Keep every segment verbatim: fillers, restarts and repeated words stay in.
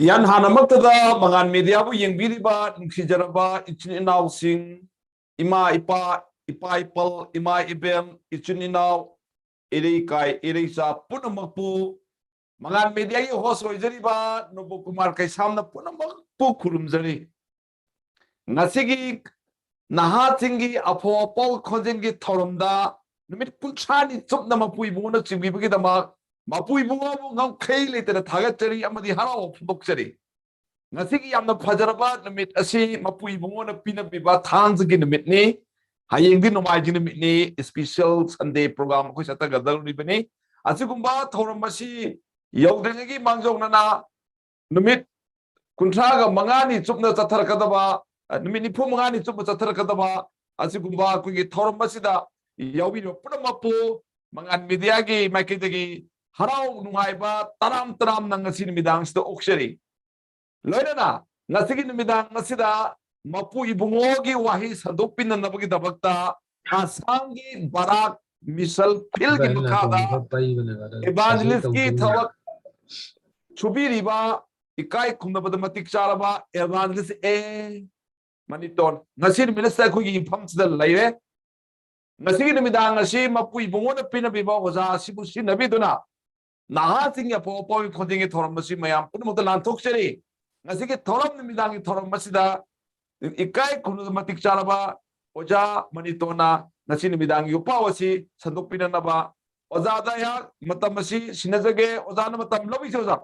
ꯏꯍꯥꯟ ꯍꯥꯟꯅꯃꯛꯇꯗ ꯃꯉꯥꯜ ꯃꯦꯗꯤꯌꯥꯕꯨ ꯌꯦꯡꯕꯤꯔꯤꯕ ꯅꯨꯡꯁꯤꯖꯔꯕ ꯏꯆꯤꯟ ꯏꯅꯥꯎꯁꯤꯡ, ꯏꯃꯥ ꯏꯄꯥ, ꯏꯄꯥ ꯏꯄꯜ, ꯏꯃꯥ ꯏꯕꯦꯟ, ꯏꯆꯤꯟ ꯏꯅꯥꯎ, ꯏꯔꯩꯀꯥꯏ ꯏꯔꯩꯆꯥ ꯄꯨꯝꯅꯃꯛꯄꯨ ꯃꯉꯥꯜ ꯃꯦꯗꯤꯌꯥꯒꯤ ꯍꯣꯁ ꯑꯣꯏꯖꯔꯤꯕ ꯅꯣꯕꯣ ꯀꯨꯃꯥꯔ ꯀꯩꯁꯥꯝꯅ ꯄꯨꯝꯅꯃꯛꯄꯨ ꯈꯨꯔꯨꯝꯖꯔꯤ꯫ ꯉꯁꯤꯒꯤ ꯅꯍꯥꯁꯤꯡꯒꯤ ꯑꯐꯥꯎ ꯑꯐꯥꯎ ꯈꯣꯟꯖꯦꯜꯒꯤ ꯊꯧꯔꯝꯗ ꯅꯨꯃꯤꯠ ꯀꯨꯟꯊ꯭ꯔꯥꯅꯤ ꯆꯨꯞꯅ ꯃꯄꯨ ꯏꯕꯨꯡꯉꯣꯅ ꯆꯤꯡꯕꯤꯕꯒꯤꯗꯃꯛ ꯃꯄꯨ ꯏꯕꯨꯡꯉꯣꯕꯨ ꯉꯝꯈꯩ ꯂꯩꯇꯅ ꯊꯥꯒꯠꯆꯔꯤ ꯑꯃꯗꯤ ꯍꯔꯥꯎꯕ ꯐꯣꯡꯗꯣꯛꯆꯔꯤ꯫ ꯉꯁꯤꯒꯤ ꯌꯥꯝꯅ ꯐꯖꯔꯕ ꯅꯨꯃꯤꯠ ꯑꯁꯤ ꯃꯄꯨ ꯏꯕꯨꯡꯉꯣꯅ ꯄꯤꯅꯕꯤꯕ ꯊꯥꯡꯖꯒꯤ ꯅꯨꯃꯤꯠꯅꯤ꯫ ꯍꯌꯦꯡꯗꯤ ꯅꯣꯡꯃꯥꯏꯖꯤꯡ ꯅꯨꯃꯤꯠꯅꯤ, special Sunday program ꯑꯩꯈꯣꯏ ꯆꯠꯊꯒꯗꯧꯔꯤꯕꯅꯤ꯫ ꯑꯁꯤꯒꯨꯝꯕ ꯊꯧꯔꯝ ꯑꯁꯤ ꯌꯧꯗ꯭ꯔꯤꯉꯩꯒꯤ ꯃꯥꯡꯖꯧꯅꯅ ꯅꯨꯃꯤꯠ ꯀꯨꯟꯊ꯭ꯔꯥꯒ ꯃꯉꯥꯅꯤ ꯆꯨꯞꯅ ꯆꯠꯊꯔꯛꯀꯗꯕ, ꯑ, ꯅꯨꯃꯤꯠ ꯅꯤꯐꯨ ꯃꯉꯥꯅꯤ ꯆꯨꯞꯅ ꯆꯠꯊꯔꯛꯀꯗꯕ ꯑꯁꯤꯒꯨꯝꯕ ꯑꯩꯈꯣꯏꯒꯤ ꯊꯧꯔꯝ ꯑꯁꯤꯗ ꯌꯥꯎꯕꯤꯔꯤꯕ ꯄꯨꯝꯅꯃꯛꯄꯨ ꯃꯉꯥꯜ ꯃꯦꯗꯤꯌꯥꯒꯤ ꯃꯥꯏꯀꯩꯗꯒꯤ ꯍꯔꯥꯎ ꯅꯨꯡꯉꯥꯏꯕ ꯇꯔꯥꯝ ꯇꯔꯥꯝꯅ ꯉꯁꯤ ꯅꯨꯃꯤꯗꯥꯡꯁꯤꯗ ꯑꯣꯛꯆꯔꯤ꯫ ꯂꯣꯏꯅꯅ ꯉꯁꯤꯒꯤ ꯅꯨꯃꯤꯗꯥꯡ ꯑꯁꯤꯗ ꯃꯄꯨ ꯏꯕꯨꯡꯉꯣꯒꯤ ꯋꯥꯍꯩ ꯁꯟꯗꯣꯛꯄꯤꯅꯅꯕꯒꯤꯗꯃꯛꯇ ꯑꯁꯥꯝꯒꯤ ꯕꯔꯥꯛ ꯃꯤꯁꯜ ꯐꯤꯜꯒꯤ ꯃꯈꯥꯗ evangelistꯀꯤ ꯊꯕꯛ ꯁꯨꯕꯤꯔꯤꯕ ꯏꯀꯥꯏ ꯈꯨꯝꯅꯕꯗ ꯃꯇꯤꯛ ꯆꯥꯔꯕ evangelist ꯑꯦ ꯃꯅꯤꯇꯣꯟ ꯉꯁꯤ ꯅꯨꯃꯤꯠ ꯑꯁꯤꯗ ꯑꯩꯈꯣꯏꯒꯤ ꯏꯐꯝꯁꯤꯗ ꯂꯩꯔꯦ꯫ ꯉꯁꯤꯒꯤ ꯅꯨꯃꯤꯗꯥꯡ ꯑꯁꯤ ꯃꯄꯨ ꯏꯕꯨꯡꯉꯣꯅ ꯄꯤꯅꯕꯤꯕ ꯑꯣꯖꯥ ꯑꯁꯤꯕꯨ ꯁꯤꯖꯤꯟꯅꯕꯤꯗꯨꯅ ꯅꯍꯥꯁꯤꯡꯒꯤ ꯑꯐꯥꯎ ꯑꯐꯥꯎꯒꯤ ꯈꯣꯟꯖꯦꯜꯒꯤ ꯊꯧꯔꯝ ꯑꯁꯤ ꯃꯌꯥꯝ ꯄꯨꯝꯅꯃꯛꯇ ꯂꯥꯟꯊꯣꯛꯆꯔꯤ꯫ ꯉꯁꯤꯒꯤ ꯊꯧꯔꯝ ꯅꯨꯃꯤꯗꯥꯡꯒꯤ ꯊꯧꯔꯝ ꯑꯁꯤꯗ ꯏꯀꯥꯏ ꯈꯨꯝꯅꯕ ꯃꯇꯤꯛ ꯆꯥꯔꯕ ꯑꯣꯖꯥ ꯃꯅꯤꯇꯣꯟꯅ ꯉꯁꯤ ꯅꯨꯃꯤꯗꯥꯡꯒꯤ ꯌꯨꯝꯄꯥꯎ ꯑꯁꯤ ꯁꯟꯗꯣꯛꯄꯤꯅꯅꯕ ꯑꯣꯖꯥꯗ ꯑꯩꯍꯥꯛ ꯃꯇꯝ ꯑꯁꯤ ꯁꯤꯟꯅꯖꯒꯦ꯫ ꯑꯣꯖꯥꯅ ꯃꯇꯝ ꯂꯧꯕꯤꯁꯤ ꯑꯣꯖꯥ꯫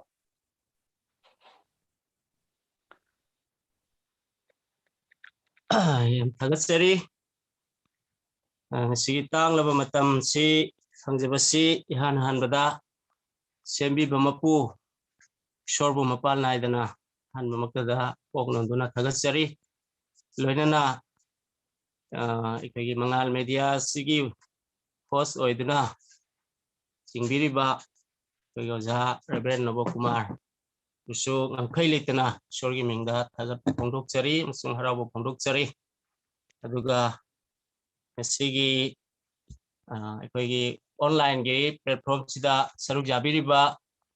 ꯌꯥꯝ ꯊꯥꯒꯠꯆꯔꯤ꯫ ꯑ, ꯉꯁꯤꯒꯤ ꯇꯥꯡꯂꯕ ꯃꯇꯝꯁꯤ ꯐꯪꯖꯕꯁꯤ ꯏꯍꯥꯟ ꯍꯥꯟꯕꯗ ꯁꯦꯝꯕꯤꯕ ꯃꯄꯨ ꯏꯁꯣꯔꯕꯨ ꯃꯄꯥꯟ ꯅꯥꯏꯗꯅ ꯑꯍꯥꯟꯕꯃꯛꯇꯗ ꯄꯣꯛ ꯅꯣꯟꯗꯨꯅ ꯊꯥꯒꯠꯆꯔꯤ꯫ ꯂꯣꯏꯅꯅ, ꯑ, ꯑꯩꯈꯣꯏꯒꯤ ꯃꯉꯥꯜ ꯃꯦꯗꯤꯌꯥ ꯑꯁꯤꯒꯤ ꯍꯣꯁ ꯑꯣꯏꯗꯨꯅ ꯆꯤꯡꯕꯤꯔꯤꯕ ꯑꯩꯈꯣꯏꯒꯤ ꯑꯣꯖꯥ ꯔꯦꯚꯔꯦꯟ ꯅꯣꯕꯣ ꯀꯨꯃꯥꯔ ꯕꯨꯁꯨ ꯉꯝꯈꯩ ꯂꯩꯇꯅ ꯏꯁꯣꯔꯒꯤ ꯃꯤꯡꯗ ꯊꯥꯒꯠꯄ ꯐꯣꯡꯗꯣꯛꯆꯔꯤ ꯑꯃꯁꯨꯡ ꯍꯔꯥꯎꯕ ꯐꯣꯡꯗꯣꯛꯆꯔꯤ꯫ ꯑꯗꯨꯒ ꯉꯁꯤꯒꯤ, ꯑ, ꯑꯩꯈꯣꯏꯒꯤ online ꯒꯤ platform ꯁꯤꯗ ꯁꯔꯨꯛ ꯌꯥꯕꯤꯔꯤꯕ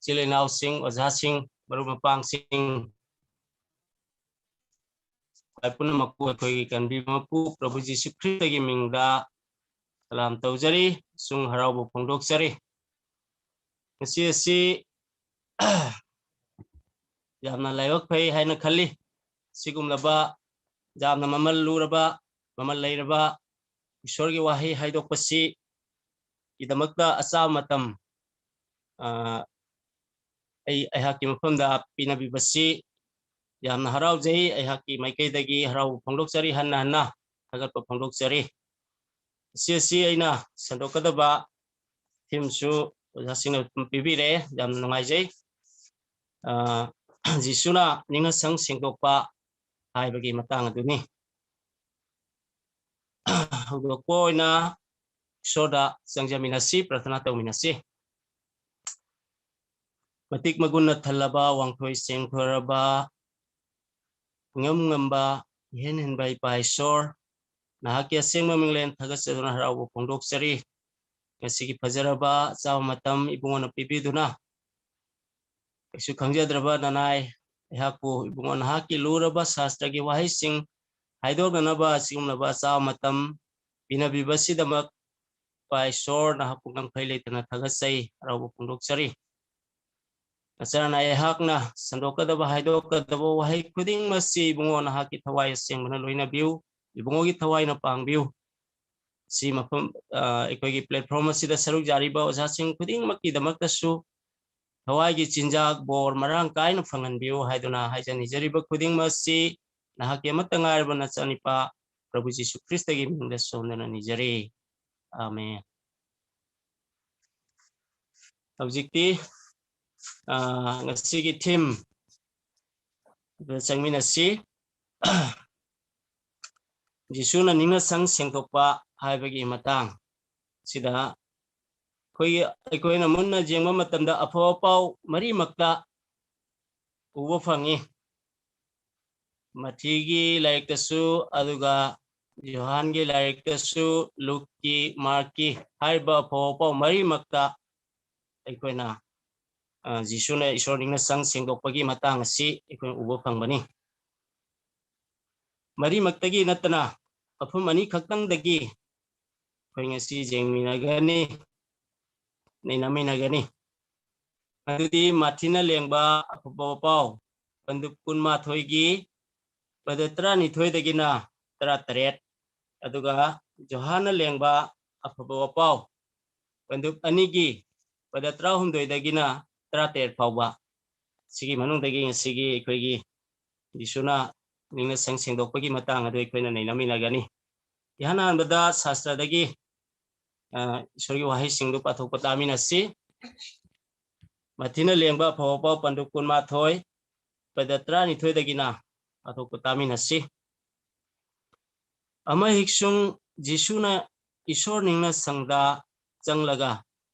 ꯏꯆꯤꯜ ꯏꯅꯥꯎꯁꯤꯡ, ꯑꯣꯖꯥꯁꯤꯡ, ꯃꯔꯨꯞ ꯃꯄꯥꯡꯁꯤꯡ, ꯈ꯭ꯋꯥꯏ ꯄꯨꯝꯅꯃꯛꯄꯨ ꯑꯩꯈꯣꯏꯒꯤ ꯀꯟꯕꯤꯕ ꯃꯄꯨ ꯄ꯭ꯔꯚꯨ ꯖꯤꯁꯨ ꯈ꯭ꯔꯤꯁꯇꯒꯤ ꯃꯤꯡꯗ ꯁꯂꯥꯝ ꯇꯧꯖꯔꯤ ꯑꯃꯁꯨꯡ ꯍꯔꯥꯎꯕ ꯐꯣꯡꯗꯣꯛꯆꯔꯤ꯫ ꯉꯁꯤ ꯑꯁꯤ ꯌꯥꯝꯅ ꯂꯥꯏꯕꯛ ꯐꯩ ꯍꯥꯏꯅ ꯈꯜꯂꯤ꯫ ꯁꯤꯒꯨꯝꯂꯕ ꯌꯥꯝꯅ ꯃꯃꯜ ꯂꯨꯔꯕ, ꯃꯃꯜ ꯂꯩꯔꯕ ꯏꯁꯣꯔꯒꯤ ꯋꯥꯍꯩ ꯍꯥꯏꯗꯣꯛꯄꯁꯤꯒꯤꯗꯃꯛꯇ ꯑꯆꯥꯕ ꯃꯇꯝ, ꯑ, ꯑꯩ, ꯑꯩꯍꯥꯛꯀꯤ ꯃꯐꯝꯗ ꯄꯤꯅꯕꯤꯕꯁꯤ ꯌꯥꯝꯅ ꯍꯔꯥꯎꯖꯩ꯫ ꯑꯩꯍꯥꯛꯀꯤ ꯃꯥꯏꯀꯩꯗꯒꯤ ꯍꯔꯥꯎꯕ ꯐꯣꯡꯗꯣꯛꯆꯔꯤ, ꯍꯟꯅ ꯍꯟꯅ ꯊꯥꯒꯠꯄ ꯐꯣꯡꯗꯣꯛꯆꯔꯤ꯫ ꯑꯁꯤ ꯑꯁꯤ ꯑꯩꯅ ꯁꯟꯗꯣꯛꯀꯗꯕ ꯊꯤꯝꯁꯨ ꯑꯣꯖꯥꯁꯤꯡꯅ ꯑꯗꯨꯝ ꯄꯤꯕꯤꯔꯦ, ꯌꯥꯝꯅ ꯅꯨꯡꯉꯥꯏꯖꯩ꯫ ꯑ, ꯖꯤꯁꯨꯅ ꯅꯤꯡꯍꯁꯪ ꯁꯦꯡꯗꯣꯛꯄ ꯍꯥꯏꯕꯒꯤ ꯃꯇꯥꯡ ꯑꯗꯨꯅꯤ꯫ ꯍꯧꯗꯣꯛꯄ ꯑꯣꯏꯅ ꯏꯁꯣꯔꯗ ꯆꯪꯖꯃꯤꯟꯅꯁꯤ, ꯄ꯭ꯔꯊꯅꯥ ꯇꯧꯃꯤꯟꯅꯁꯤ꯫ ꯃꯇꯤꯛ ꯃꯒꯨꯟꯅ ꯊꯜꯂꯕ, ꯋꯥꯡꯊꯣꯏ ꯁꯦꯡꯊꯣꯏꯔꯕ, ꯉꯝ ꯉꯝꯕ, ꯏꯍꯦꯟ ꯍꯦꯟꯕ ꯏꯄꯥ ꯏꯁꯣꯔ, ꯅꯍꯥꯛꯀꯤ ꯑꯁꯦꯡꯕ ꯃꯤꯡꯂꯦꯟ ꯊꯥꯒꯠꯆꯗꯨꯅ ꯍꯔꯥꯎꯕ ꯐꯣꯡꯗꯣꯛꯆꯔꯤ꯫ ꯉꯁꯤꯒꯤ ꯐꯖꯔꯕ ꯑꯆꯥꯕ ꯃꯇꯝ ꯏꯕꯨꯡꯉꯣꯅ ꯄꯤꯕꯤꯗꯨꯅ, ꯀꯩꯁꯨ ꯈꯪꯖꯗ꯭ꯔꯕ ꯅꯅꯥꯏ ꯑꯩꯍꯥꯛꯄꯨ ꯏꯕꯨꯡꯉꯣ ꯅꯍꯥꯛꯀꯤ ꯂꯨꯔꯕ ꯁꯥꯁꯇ꯭ꯔꯒꯤ ꯋꯥꯍꯩꯁꯤꯡ ꯍꯥꯏꯗꯣꯛꯅꯅꯕ ꯑꯁꯤꯒꯨꯝꯂꯕ ꯑꯆꯥꯕ ꯃꯇꯝ ꯄꯤꯅꯕꯤꯕꯁꯤꯗꯃꯛ ꯏꯄꯥ ꯏꯁꯣꯔ ꯅꯍꯥꯛꯄꯨ ꯉꯝꯈꯩ ꯂꯩꯇꯅ ꯊꯥꯒꯠꯆꯩ, ꯍꯔꯥꯎꯕ ꯐꯣꯡꯗꯣꯛꯆꯔꯤ꯫ ꯅꯆꯥꯅ ꯑꯩꯍꯥꯛꯅ ꯁꯟꯗꯣꯛꯀꯗꯕ ꯍꯥꯏꯗꯣꯛꯀꯗꯕ ꯋꯥꯍꯩ ꯈꯨꯗꯤꯡꯃꯛꯁꯤ ꯏꯕꯨꯡꯉꯣ ꯅꯍꯥꯛꯀꯤ ꯊꯋꯥꯏ ꯑꯁꯦꯡꯕꯅ ꯂꯣꯏꯅꯕꯤꯌꯨ, ꯏꯕꯨꯡꯉꯣꯒꯤ ꯊꯋꯥꯏꯅ ꯄꯥꯡꯕꯤꯌꯨ꯫ ꯁꯤ ꯃꯐꯝ, ꯑ, ꯑꯩꯈꯣꯏꯒꯤ platform ꯑꯁꯤꯗ ꯁꯔꯨꯛ ꯌꯥꯔꯤꯕ ꯑꯣꯖꯥꯁꯤꯡ ꯈꯨꯗꯤꯡꯃꯛꯀꯤꯗꯃꯛꯇꯁꯨ ꯊꯋꯥꯏꯒꯤ ꯆꯤꯟꯖꯥꯛ ꯕꯣꯔ ꯃꯔꯥꯡ ꯀꯥꯏꯅ ꯐꯪꯍꯟꯕꯤꯌꯨ ꯍꯥꯏꯗꯨꯅ ꯍꯥꯏꯖ ꯅꯤꯖꯔꯤꯕ ꯈꯨꯗꯤꯡꯃꯛ ꯑꯁꯤ ꯅꯍꯥꯛꯀꯤ ꯑꯃꯠꯇ ꯉꯥꯏꯔꯕ ꯅꯆꯥꯅꯤꯄꯥ ꯄ꯭ꯔꯚꯨ ꯖꯤꯁꯨ ꯈ꯭ꯔꯤꯁꯇꯒꯤ ꯃꯤꯡꯗ ꯁꯣꯟꯗꯨꯅ ꯅꯤꯖꯔꯤ꯫ ꯑꯥꯃꯦꯟ꯫ ꯍꯧꯖꯤꯛꯇꯤ, ꯑ, ꯉꯁꯤꯒꯤ theme ꯑꯗꯨꯗ ꯆꯪꯃꯤꯟꯅꯁꯤ꯫ ꯖꯤꯁꯨꯅ ꯅꯤꯡꯅꯁꯪ ꯁꯦꯡꯗꯣꯛꯄ ꯍꯥꯏꯕꯒꯤ ꯃꯇꯥꯡ ꯁꯤꯗ ꯑꯩꯈꯣꯏꯒꯤ, ꯑꯩꯈꯣꯏꯅ ꯃꯨꯟꯅ ꯌꯦꯡꯕ ꯃꯇꯝꯗ ꯑꯐꯕ ꯄꯥꯎ ꯃꯔꯤꯃꯛꯇ ꯎꯕ ꯐꯪꯉꯤ꯫ ꯃꯊꯤꯒꯤ ꯂꯥꯏꯔꯤꯛꯇꯁꯨ, ꯑꯗꯨꯒ ꯌꯣꯍꯥꯟꯒꯤ ꯂꯥꯏꯔꯤꯛꯇꯁꯨ, ꯂꯨꯛꯀꯤ, ꯃꯥꯔꯛꯀꯤ ꯍꯥꯏꯔꯤꯕ ꯑꯐꯕ ꯄꯥꯎ ꯃꯔꯤꯃꯛꯇ ꯑꯩꯈꯣꯏꯅ ꯑ, ꯖꯤꯁꯨꯅ ꯏꯁꯣꯔ ꯅꯤꯡꯅ ꯁꯪ ꯁꯦꯡꯗꯣꯛꯄꯒꯤ ꯃꯇꯥꯡ ꯑꯁꯤ ꯑꯩꯈꯣꯏꯅ ꯎꯕ ꯐꯪꯕꯅꯤ꯫ ꯃꯔꯤꯃꯛꯇꯒꯤ ꯅꯠꯇꯅ ꯃꯐꯝ ꯑꯅꯤꯈꯛꯇꯪꯗꯒꯤ ꯑꯩꯈꯣꯏ ꯉꯁꯤ ꯌꯦꯡꯃꯤꯟꯅꯒꯅꯤ, ꯅꯩꯅꯃꯤꯟꯅꯒꯅꯤ꯫ ꯑꯗꯨꯗꯤ ꯃꯥꯊꯤꯅ ꯂꯦꯡꯕ ꯑꯐꯕ ꯄꯥꯎ, ꯄꯟꯗꯨꯞ ꯀꯨꯟꯃꯥꯊꯣꯏꯒꯤ ꯄꯗ ꯇꯔꯥꯅꯤꯊꯣꯏꯗꯒꯤꯅ ꯇꯔꯥꯇꯔꯦꯠ, ꯑꯗꯨꯒ ꯌꯣꯍꯥꯟꯅ ꯂꯦꯡꯕ ꯑꯐꯕ ꯄꯥꯎ, ꯄꯟꯗꯨꯞ ꯑꯅꯤꯒꯤ ꯄꯗ ꯇꯔꯥꯍꯨꯝꯗꯣꯏꯗꯒꯤꯅ ꯇꯔꯥꯇꯔꯦꯠ ꯐꯥꯎꯕ, ꯁꯤꯒꯤ ꯃꯅꯨꯡꯗꯒꯤ ꯉꯁꯤꯒꯤ ꯑꯩꯈꯣꯏꯒꯤ ꯖꯤꯁꯨꯅ ꯅꯤꯡꯅ ꯁꯪ ꯁꯦꯡꯗꯣꯛꯄꯒꯤ ꯃꯇꯥꯡ ꯑꯗꯨ ꯑꯩꯈꯣꯏꯅ ꯅꯩꯅꯃꯤꯟꯅꯒꯅꯤ꯫ ꯏꯍꯥꯟ ꯍꯥꯟꯕꯗ ꯁꯥꯁꯇ꯭ꯔꯗꯒꯤ, ꯑ, ꯏꯁꯣꯔꯒꯤ ꯋꯥꯍꯩꯁꯤꯡꯗꯨ ꯄꯥꯊꯣꯛꯄ ꯇꯥꯃꯤꯟꯅꯁꯤ꯫ ꯃꯊꯤꯅ ꯂꯦꯡꯕ ꯑꯐꯕ ꯄꯥꯎ ꯄꯟꯗꯨꯞ ꯀꯨꯟꯃꯥꯊꯣꯏ, ꯄꯗ ꯇꯔꯥꯅꯤꯊꯣꯏꯗꯒꯤꯅ ꯄꯥꯊꯣꯛꯄ ꯇꯥꯃꯤꯟꯅꯁꯤ꯫ ꯑꯃ ꯍꯤꯛꯁꯨꯡ ꯖꯤꯁꯨꯅ ꯏꯁꯣꯔ ꯅꯤꯡꯅ ꯁꯪꯗ ꯆꯪꯂꯒ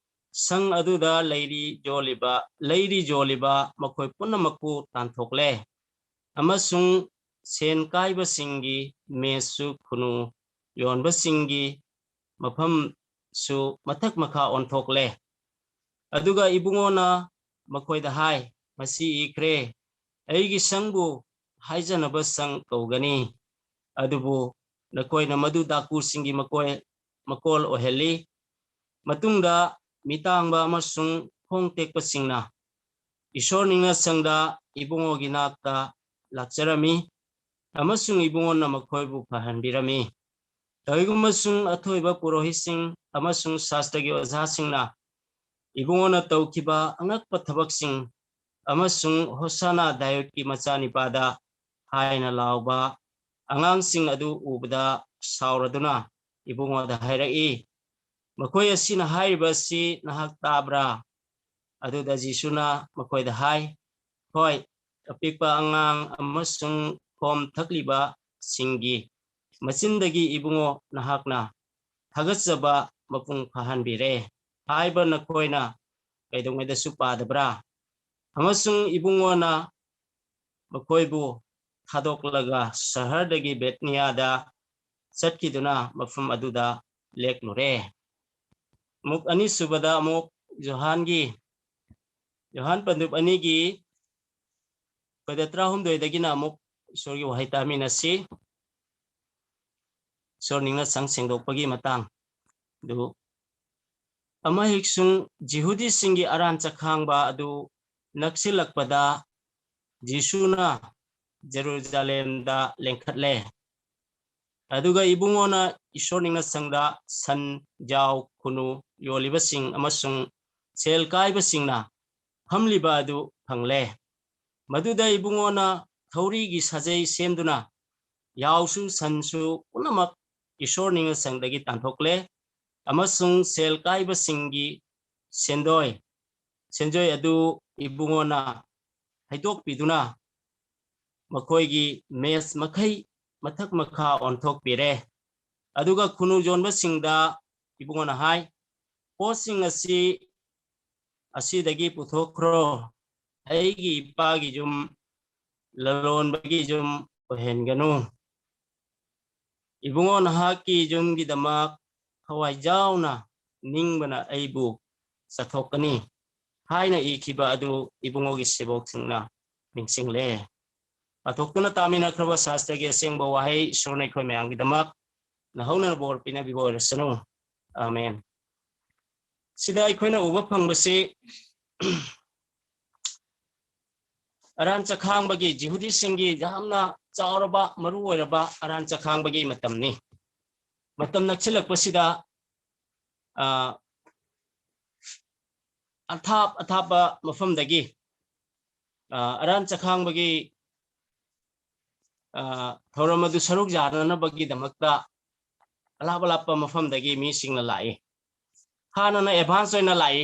ꯁꯪ ꯑꯗꯨꯗ ꯂꯩꯔꯤ ꯌꯣꯜꯂꯤꯕ, ꯂꯩꯔꯤ ꯌꯣꯜꯂꯤꯕ ꯃꯈꯣꯏ ꯄꯨꯝꯅꯃꯛꯄꯨ ꯇꯥꯟꯊꯣꯛꯂꯦ, ꯑꯃꯁꯨꯡ ꯁꯦꯟ ꯀꯥꯏꯕꯁꯤꯡꯒꯤ ꯃꯦꯁꯁꯨ ꯈꯨꯅꯨ ꯌꯣꯟꯕꯁꯤꯡꯒꯤ ꯃꯐꯝꯁꯨ ꯃꯊꯛ ꯃꯈꯥ ꯑꯣꯟꯊꯣꯛꯂꯦ꯫ ꯑꯗꯨꯒ ꯏꯕꯨꯡꯉꯣꯅ ꯃꯈꯣꯏꯗ ꯍꯥꯏ, "ꯃꯁꯤ ꯏꯈ꯭ꯔꯦ, ꯑꯩꯒꯤ ꯁꯪꯕꯨ ꯍꯥꯏꯖꯅꯕ ꯁꯪ ꯀꯧꯒꯅꯤ, ꯑꯗꯨꯕꯨ ꯅꯈꯣꯏꯅ ꯃꯗꯨ ꯗꯥꯀꯨꯁꯤꯡꯒꯤ ꯃꯀꯣꯏ-, ꯃꯀꯣꯜ ꯑꯣꯏꯍꯜꯂꯤ꯫" ꯃꯇꯨꯡꯗ ꯃꯤꯇꯥꯡꯕ ꯑꯃꯁꯨꯡ ꯈꯣꯡ ꯇꯦꯛꯄꯁꯤꯡꯅ ꯏꯁꯣꯔ ꯅꯤꯡꯅ ꯁꯪꯗ ꯏꯕꯨꯡꯉꯣꯒꯤ ꯅꯥꯛꯇ ꯂꯥꯛꯆꯔꯝꯃꯤ, ꯑꯃꯁꯨꯡ ꯏꯕꯨꯡꯉꯣꯅ ꯃꯈꯣꯏꯕꯨ ꯐꯍꯟꯕꯤꯔꯝꯃꯤ꯫ ꯀꯔꯤꯒꯨꯝꯕꯁꯨꯡ ꯑꯊꯣꯏꯕ ꯄꯨꯔꯣꯍꯤꯠꯁꯤꯡ ꯑꯃꯁꯨꯡ ꯁꯥꯁꯇ꯭ꯔꯒꯤ ꯑꯣꯖꯥꯁꯤꯡꯅ ꯏꯕꯨꯡꯉꯣꯅ ꯇꯧꯈꯤꯕ ꯑꯉꯛꯄ ꯊꯕꯛꯁꯤꯡ ꯑꯃꯁꯨꯡ "ꯍꯣꯁꯥꯅꯥ ꯗꯥꯌꯨꯗꯀꯤ ꯃꯆꯥꯅꯤꯄꯥꯗ" ꯍꯥꯏꯅ ꯂꯥꯎꯕ ꯑꯉꯥꯡꯁꯤꯡ ꯑꯗꯨ ꯎꯕꯗ ꯁꯥꯎꯔꯗꯨꯅ ꯏꯕꯨꯡꯉꯣꯗ ꯍꯥꯏꯔꯛꯏ, "ꯃꯈꯣꯏ ꯑꯁꯤꯅ ꯍꯥꯏꯔꯤꯕ ꯑꯁꯤ ꯅꯍꯥꯛ ꯇꯥꯕ꯭ꯔꯥ?" ꯑꯗꯨꯗ ꯖꯤꯁꯨꯅ ꯃꯈꯣꯏꯗ ꯍꯥꯏ, "ꯍꯣꯏ, ꯑꯄꯤꯛꯄ ꯑꯉꯥꯡ ꯑꯃꯁꯨꯡ ꯈꯣꯝ ꯊꯛꯂꯤꯕꯁꯤꯡꯒꯤ ꯃꯆꯤꯟꯗꯒꯤ ꯏꯕꯨꯡꯉꯣ ꯅꯍꯥꯛꯅ ꯊꯥꯒꯠꯆꯕ ꯃꯄꯨꯡ ꯐꯥꯍꯟꯕꯤꯔꯦ ꯍꯥꯏꯕ ꯅꯈꯣꯏꯅ ꯀꯩꯗꯧꯉꯩꯗꯁꯨ ꯄꯥꯗꯕ꯭ꯔꯥ?" ꯑꯃꯁꯨꯡ ꯏꯕꯨꯡꯉꯣꯅ ꯃꯈꯣꯏꯕꯨ ꯊꯥꯗꯣꯛꯂꯒ ꯁꯍꯔꯗꯒꯤ ꯕꯦꯠꯅꯤꯌꯥꯗ ꯆꯠꯈꯤꯗꯨꯅ ꯃꯐꯝ ꯑꯗꯨꯗ ꯂꯦꯛꯂꯨꯔꯦ꯫ ꯑꯃꯨꯛ ꯑꯅꯤꯁꯨꯕꯗ ꯑꯃꯨꯛ ꯌꯣꯍꯥꯟꯒꯤ ꯌꯣꯍꯥꯟ ꯄꯟꯗꯨꯞ ꯑꯅꯤꯒꯤ ꯄꯗ ꯇꯔꯥꯍꯨꯝꯗꯣꯏꯗꯒꯤꯅ ꯑꯃꯨꯛ ꯏꯁꯣꯔꯒꯤ ꯋꯥꯍꯩ ꯇꯥꯃꯤꯟꯅꯁꯤ꯫ ꯏꯁꯣꯔ ꯅꯤꯡꯅ ꯁꯪ ꯁꯦꯡꯗꯣꯛꯄꯒꯤ ꯃꯇꯥꯡ ꯑꯗꯨ꯫ ꯑꯃꯍꯤꯛꯁꯨꯡ ꯖꯤꯍꯨꯗꯤꯁꯤꯡꯒꯤ ꯑꯔꯥꯟ ꯆꯈꯥꯡꯕ ꯑꯗꯨ ꯅꯛꯁꯤꯜꯂꯛꯄꯗ ꯖꯤꯁꯨꯅ ꯖꯦꯔꯨꯖꯥꯂꯦꯝꯗ ꯂꯦꯡꯈꯠꯂꯦ꯫ ꯑꯗꯨꯒ ꯏꯕꯨꯡꯉꯣꯅ ꯏꯁꯣꯔ ꯅꯤꯡꯅ ꯁꯪꯗ ꯁꯟ, ꯖꯥꯎ, ꯈꯨꯅꯨ ꯌꯣꯜꯂꯤꯕꯁꯤꯡ ꯑꯃꯁꯨꯡ ꯁꯦꯜ ꯀꯥꯏꯕꯁꯤꯡꯅ ꯐꯝꯂꯤꯕ ꯑꯗꯨ ꯐꯪꯂꯦ꯫ ꯃꯗꯨꯗ ꯏꯕꯨꯡꯉꯣꯅ ꯊꯧꯔꯤꯒꯤ ꯁꯥꯖꯩ ꯁꯦꯝꯗꯨꯅ ꯌꯥꯎꯁꯨ ꯁꯟꯁꯨ ꯄꯨꯝꯅꯃꯛ ꯏꯁꯣꯔ ꯅꯤꯡꯅ ꯁꯪꯗꯒꯤ ꯇꯥꯟꯊꯣꯛꯂꯦ ꯑꯃꯁꯨꯡ ꯁꯦꯜ ꯀꯥꯏꯕꯁꯤꯡꯒꯤ ꯁꯦꯟꯗꯣꯏ, ꯁꯦꯟꯖꯣꯏ ꯑꯗꯨ ꯏꯕꯨꯡꯉꯣꯅ ꯍꯩꯗꯣꯛꯄꯤꯗꯨꯅ ꯃꯈꯣꯏꯒꯤ ꯃꯦꯁ ꯃꯈꯩ ꯃꯊꯛ ꯃꯈꯥ ꯑꯣꯟꯊꯣꯛꯄꯤꯔꯦ꯫ ꯑꯗꯨꯒ ꯈꯨꯅꯨ ꯌꯣꯟꯕꯁꯤꯡꯗ ꯏꯕꯨꯡꯉꯣꯅ ꯍꯥꯏ, "ꯄꯣꯠꯁꯤꯡ ꯑꯁꯤ ꯑꯁꯤꯗꯒꯤ ꯄꯨꯊꯣꯛꯈ꯭ꯔꯣ, ꯑꯩꯒꯤ ꯏꯄꯥꯒꯤ ꯌꯨꯝ ꯂꯂꯣꯟꯕꯒꯤ ꯌꯨꯝ ꯑꯣꯏꯍꯟꯒꯅꯨ꯫ ꯏꯕꯨꯡꯉꯣ, ꯅꯍꯥꯛꯀꯤ ꯌꯨꯝꯒꯤꯗꯃꯛ ꯊꯋꯥꯏ ꯌꯥꯎꯅ ꯅꯤꯡꯕꯅ ꯑꯩꯕꯨ ꯆꯠꯊꯣꯛꯀꯅꯤ" ꯍꯥꯏꯅ ꯏꯈꯤꯕ ꯑꯗꯨ ꯏꯕꯨꯡꯉꯣꯒꯤ ꯁꯦꯕꯣꯛꯁꯤꯡꯅ ꯅꯤꯡꯁꯤꯡꯂꯦ꯫ ꯄꯥꯊꯣꯛꯇꯨꯅ ꯇꯥꯃꯤꯟꯅꯈ꯭ꯔꯕ ꯁꯥꯁꯇ꯭ꯔꯒꯤ ꯑꯁꯦꯡꯕ ꯋꯥꯍꯩ ꯏꯁꯣꯔꯅ ꯑꯩꯈꯣꯏ ꯃꯌꯥꯝꯒꯤꯗꯃꯛ ꯅꯍꯧꯅꯅ ꯕꯣꯔ ꯄꯤꯅꯕꯤꯕ ꯑꯣꯏꯔꯁꯅꯨ꯫ ꯑꯥꯃꯦꯟ꯫ ꯁꯤꯗ ꯑꯩꯈꯣꯏꯅ ꯎꯕ ꯐꯪꯕꯁꯤ ꯑꯔꯥꯟ ꯆꯈꯥꯡꯕꯒꯤ, ꯖꯤꯍꯨꯗꯤꯁꯤꯡꯒꯤ ꯌꯥꯝꯅ ꯆꯥꯎꯔꯕ, ꯃꯔꯨ ꯑꯣꯏꯔꯕ ꯑꯔꯥꯟ ꯆꯈꯥꯡꯕꯒꯤ ꯃꯇꯝꯅꯤ꯫ ꯃꯇꯝ ꯅꯛꯁꯤꯜꯂꯛꯄꯁꯤꯗ, ꯑ, ꯑꯊꯥꯞ ꯑꯊꯥꯞꯄ ꯃꯐꯝꯗꯒꯤ, ꯑ, ꯑꯔꯥꯟ ꯆꯈꯥꯡꯕꯒꯤ, ꯑ, ꯊꯧꯔꯝ ꯑꯗꯨ ꯁꯔꯨꯛ ꯌꯥꯅꯅꯕꯒꯤꯗꯃꯛꯇ ꯑꯂꯥꯞ ꯑꯂꯥꯞꯄ ꯃꯐꯝꯗꯒꯤ ꯃꯤꯁꯤꯡꯅ ꯂꯥꯛꯏ꯫ ꯍꯥꯟꯅꯅ ꯑꯦꯗꯚꯥꯟꯁ ꯑꯣꯏꯅ ꯂꯥꯛꯏ꯫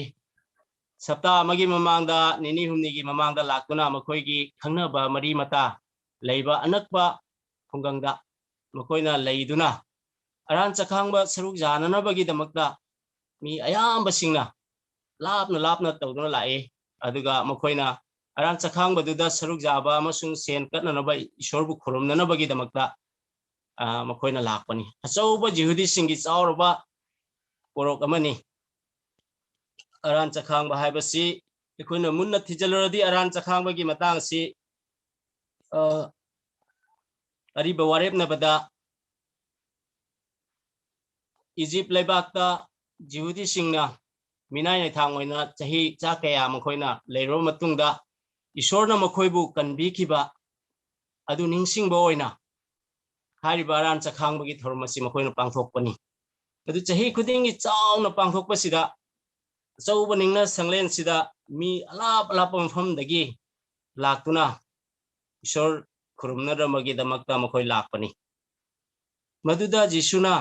ꯁꯞꯇꯥ ꯑꯃꯒꯤ ꯃꯃꯥꯡꯗ, ꯅꯤꯅꯤ ꯍꯨꯝꯅꯤꯒꯤ ꯃꯃꯥꯡꯗ ꯂꯥꯛꯇꯨꯅ ꯃꯈꯣꯏꯒꯤ ꯈꯪꯅꯕ ꯃꯔꯤ ꯃꯇꯥ ꯂꯩꯕ ꯑꯅꯛꯄ ꯈꯨꯡꯒꯪꯗ ꯃꯈꯣꯏꯅ ꯂꯩꯗꯨꯅ ꯑꯔꯥꯟ ꯆꯈꯥꯡꯕ ꯁꯔꯨꯛ ꯌꯥꯅꯅꯕꯒꯤꯗꯃꯛꯇ ꯃꯤ ꯑꯌꯥꯝꯕꯁꯤꯡꯅ ꯂꯥꯞꯅ ꯂꯥꯞꯅ ꯇꯧꯗꯨꯅ ꯂꯥꯛꯏ꯫ ꯑꯗꯨꯒ ꯃꯈꯣꯏꯅ ꯑꯔꯥꯟ ꯆꯈꯥꯡꯕꯗꯨꯗ ꯁꯔꯨꯛ ꯌꯥꯕ ꯑꯃꯁꯨꯡ ꯁꯦꯟ ꯀꯠꯅꯅꯕ, ꯏꯁꯣꯔꯕꯨ ꯈꯨꯔꯨꯝꯅꯅꯕꯒꯤꯗꯃꯛꯇ, ꯑ, ꯃꯈꯣꯏꯅ ꯂꯥꯛꯄꯅꯤ꯫ ꯑꯆꯧꯕ ꯖꯤꯍꯨꯗꯤꯁꯤꯡꯒꯤ ꯆꯥꯎꯔꯕ ꯄꯣꯔꯣꯛ ꯑꯃꯅꯤ꯫ ꯑꯔꯥꯟ ꯆꯈꯥꯡꯕ ꯍꯥꯏꯕꯁꯤ ꯑꯩꯈꯣꯏꯅ ꯃꯨꯟꯅ ꯊꯤꯖꯤꯜꯂꯨꯔꯗꯤ ꯑꯔꯥꯟ ꯆꯈꯥꯡꯕꯒꯤ ꯃꯇꯥꯡ ꯑꯁꯤ, ꯑ, ꯑꯔꯤꯕ ꯋꯥꯔꯦꯞꯅꯕꯗ ꯏꯖꯤꯞ ꯂꯩꯕꯥꯛꯇ ꯖꯤꯍꯨꯗꯤꯁꯤꯡꯅ ꯃꯤꯅꯥꯏ ꯂꯩꯊꯥꯡ ꯑꯣꯏꯅ ꯆꯍꯤ ꯆꯥ ꯀꯌꯥ ꯃꯈꯣꯏꯅ ꯂꯩꯔꯨꯔꯕ ꯃꯇꯨꯡꯗ, ꯏꯁꯣꯔꯅ ꯃꯈꯣꯏꯕꯨ ꯀꯟꯕꯤꯈꯤꯕ ꯑꯗꯨ ꯅꯤꯡꯁꯤꯡꯕ ꯑꯣꯏꯅ ꯍꯥꯏꯔꯤꯕ ꯑꯔꯥꯟ ꯆꯈꯥꯡꯕꯒꯤ ꯊꯧꯔꯝ ꯑꯁꯤ ꯃꯈꯣꯏꯅ ꯄꯥꯡꯊꯣꯛꯄꯅꯤ꯫ ꯑꯗꯨ ꯆꯍꯤ ꯈꯨꯗꯤꯡꯒꯤ ꯆꯥꯎꯅ ꯄꯥꯡꯊꯣꯛꯄꯁꯤꯗ, ꯑꯆꯧꯕ ꯅꯤꯡꯅ ꯁꯪꯂꯦꯟꯁꯤꯗ ꯃꯤ ꯑꯂꯥꯞ ꯑꯂꯥꯞꯄ ꯃꯐꯝꯗꯒꯤ ꯂꯥꯛꯇꯨꯅ ꯏꯁꯣꯔ ꯈꯨꯔꯨꯝꯅꯅꯕꯒꯤꯗꯃꯛꯇ ꯃꯈꯣꯏ ꯂꯥꯛꯄꯅꯤ꯫ ꯃꯗꯨꯗ ꯖꯤꯁꯨꯅ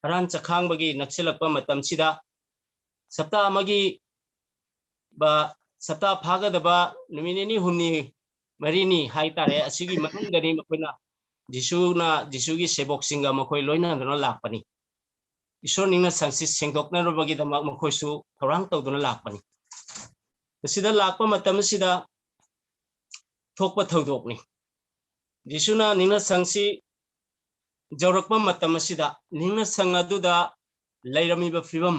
ꯑꯔꯥꯟ ꯆꯈꯥꯡꯕꯒꯤ ꯅꯛꯁꯤꯜꯂꯛꯄ ꯃꯇꯝꯁꯤꯗ, ꯁꯞꯇꯥ ꯑꯃꯒꯤ ꯕ-, ꯁꯞꯇꯥ ꯐꯥꯒꯗꯕ ꯅꯨꯃꯤꯠ ꯅꯤꯅꯤ ꯍꯨꯝꯅꯤ ꯃꯔꯤꯅꯤ ꯍꯥꯏꯇꯥꯔꯦ, ꯑꯁꯤꯒꯤ ꯃꯅꯨꯡꯗꯅꯤ ꯃꯈꯣꯏꯅ ꯖꯤꯁꯨꯅ, ꯖꯤꯁꯨꯒꯤ ꯁꯦꯕꯣꯛꯁꯤꯡꯒ ꯃꯈꯣꯏ ꯂꯣꯏꯅꯗꯨꯅ ꯂꯥꯛꯄꯅꯤ꯫ ꯏꯁꯣꯔ ꯅꯤꯡꯅ ꯁꯪꯁꯤ ꯁꯦꯡꯗꯣꯛꯅꯔꯨꯕꯒꯤꯗꯃꯛ ꯃꯈꯣꯏꯁꯨ ꯊꯧꯔꯥꯡ ꯇꯧꯗꯨꯅ ꯂꯥꯛꯄꯅꯤ꯫ ꯃꯁꯤꯗ ꯂꯥꯛꯄ ꯃꯇꯝ ꯑꯁꯤꯗ ꯊꯣꯛꯄ ꯊꯧꯗꯣꯛꯅꯤ꯫ ꯖꯤꯁꯨꯅ ꯅꯤꯡꯅ ꯁꯪꯁꯤ ꯌꯧꯔꯛꯄ ꯃꯇꯝ ꯑꯁꯤꯗ ꯅꯤꯡꯅ ꯁꯪ ꯑꯗꯨꯗ ꯂꯩꯔꯝꯃꯤꯕ ꯐꯤꯕꯝ,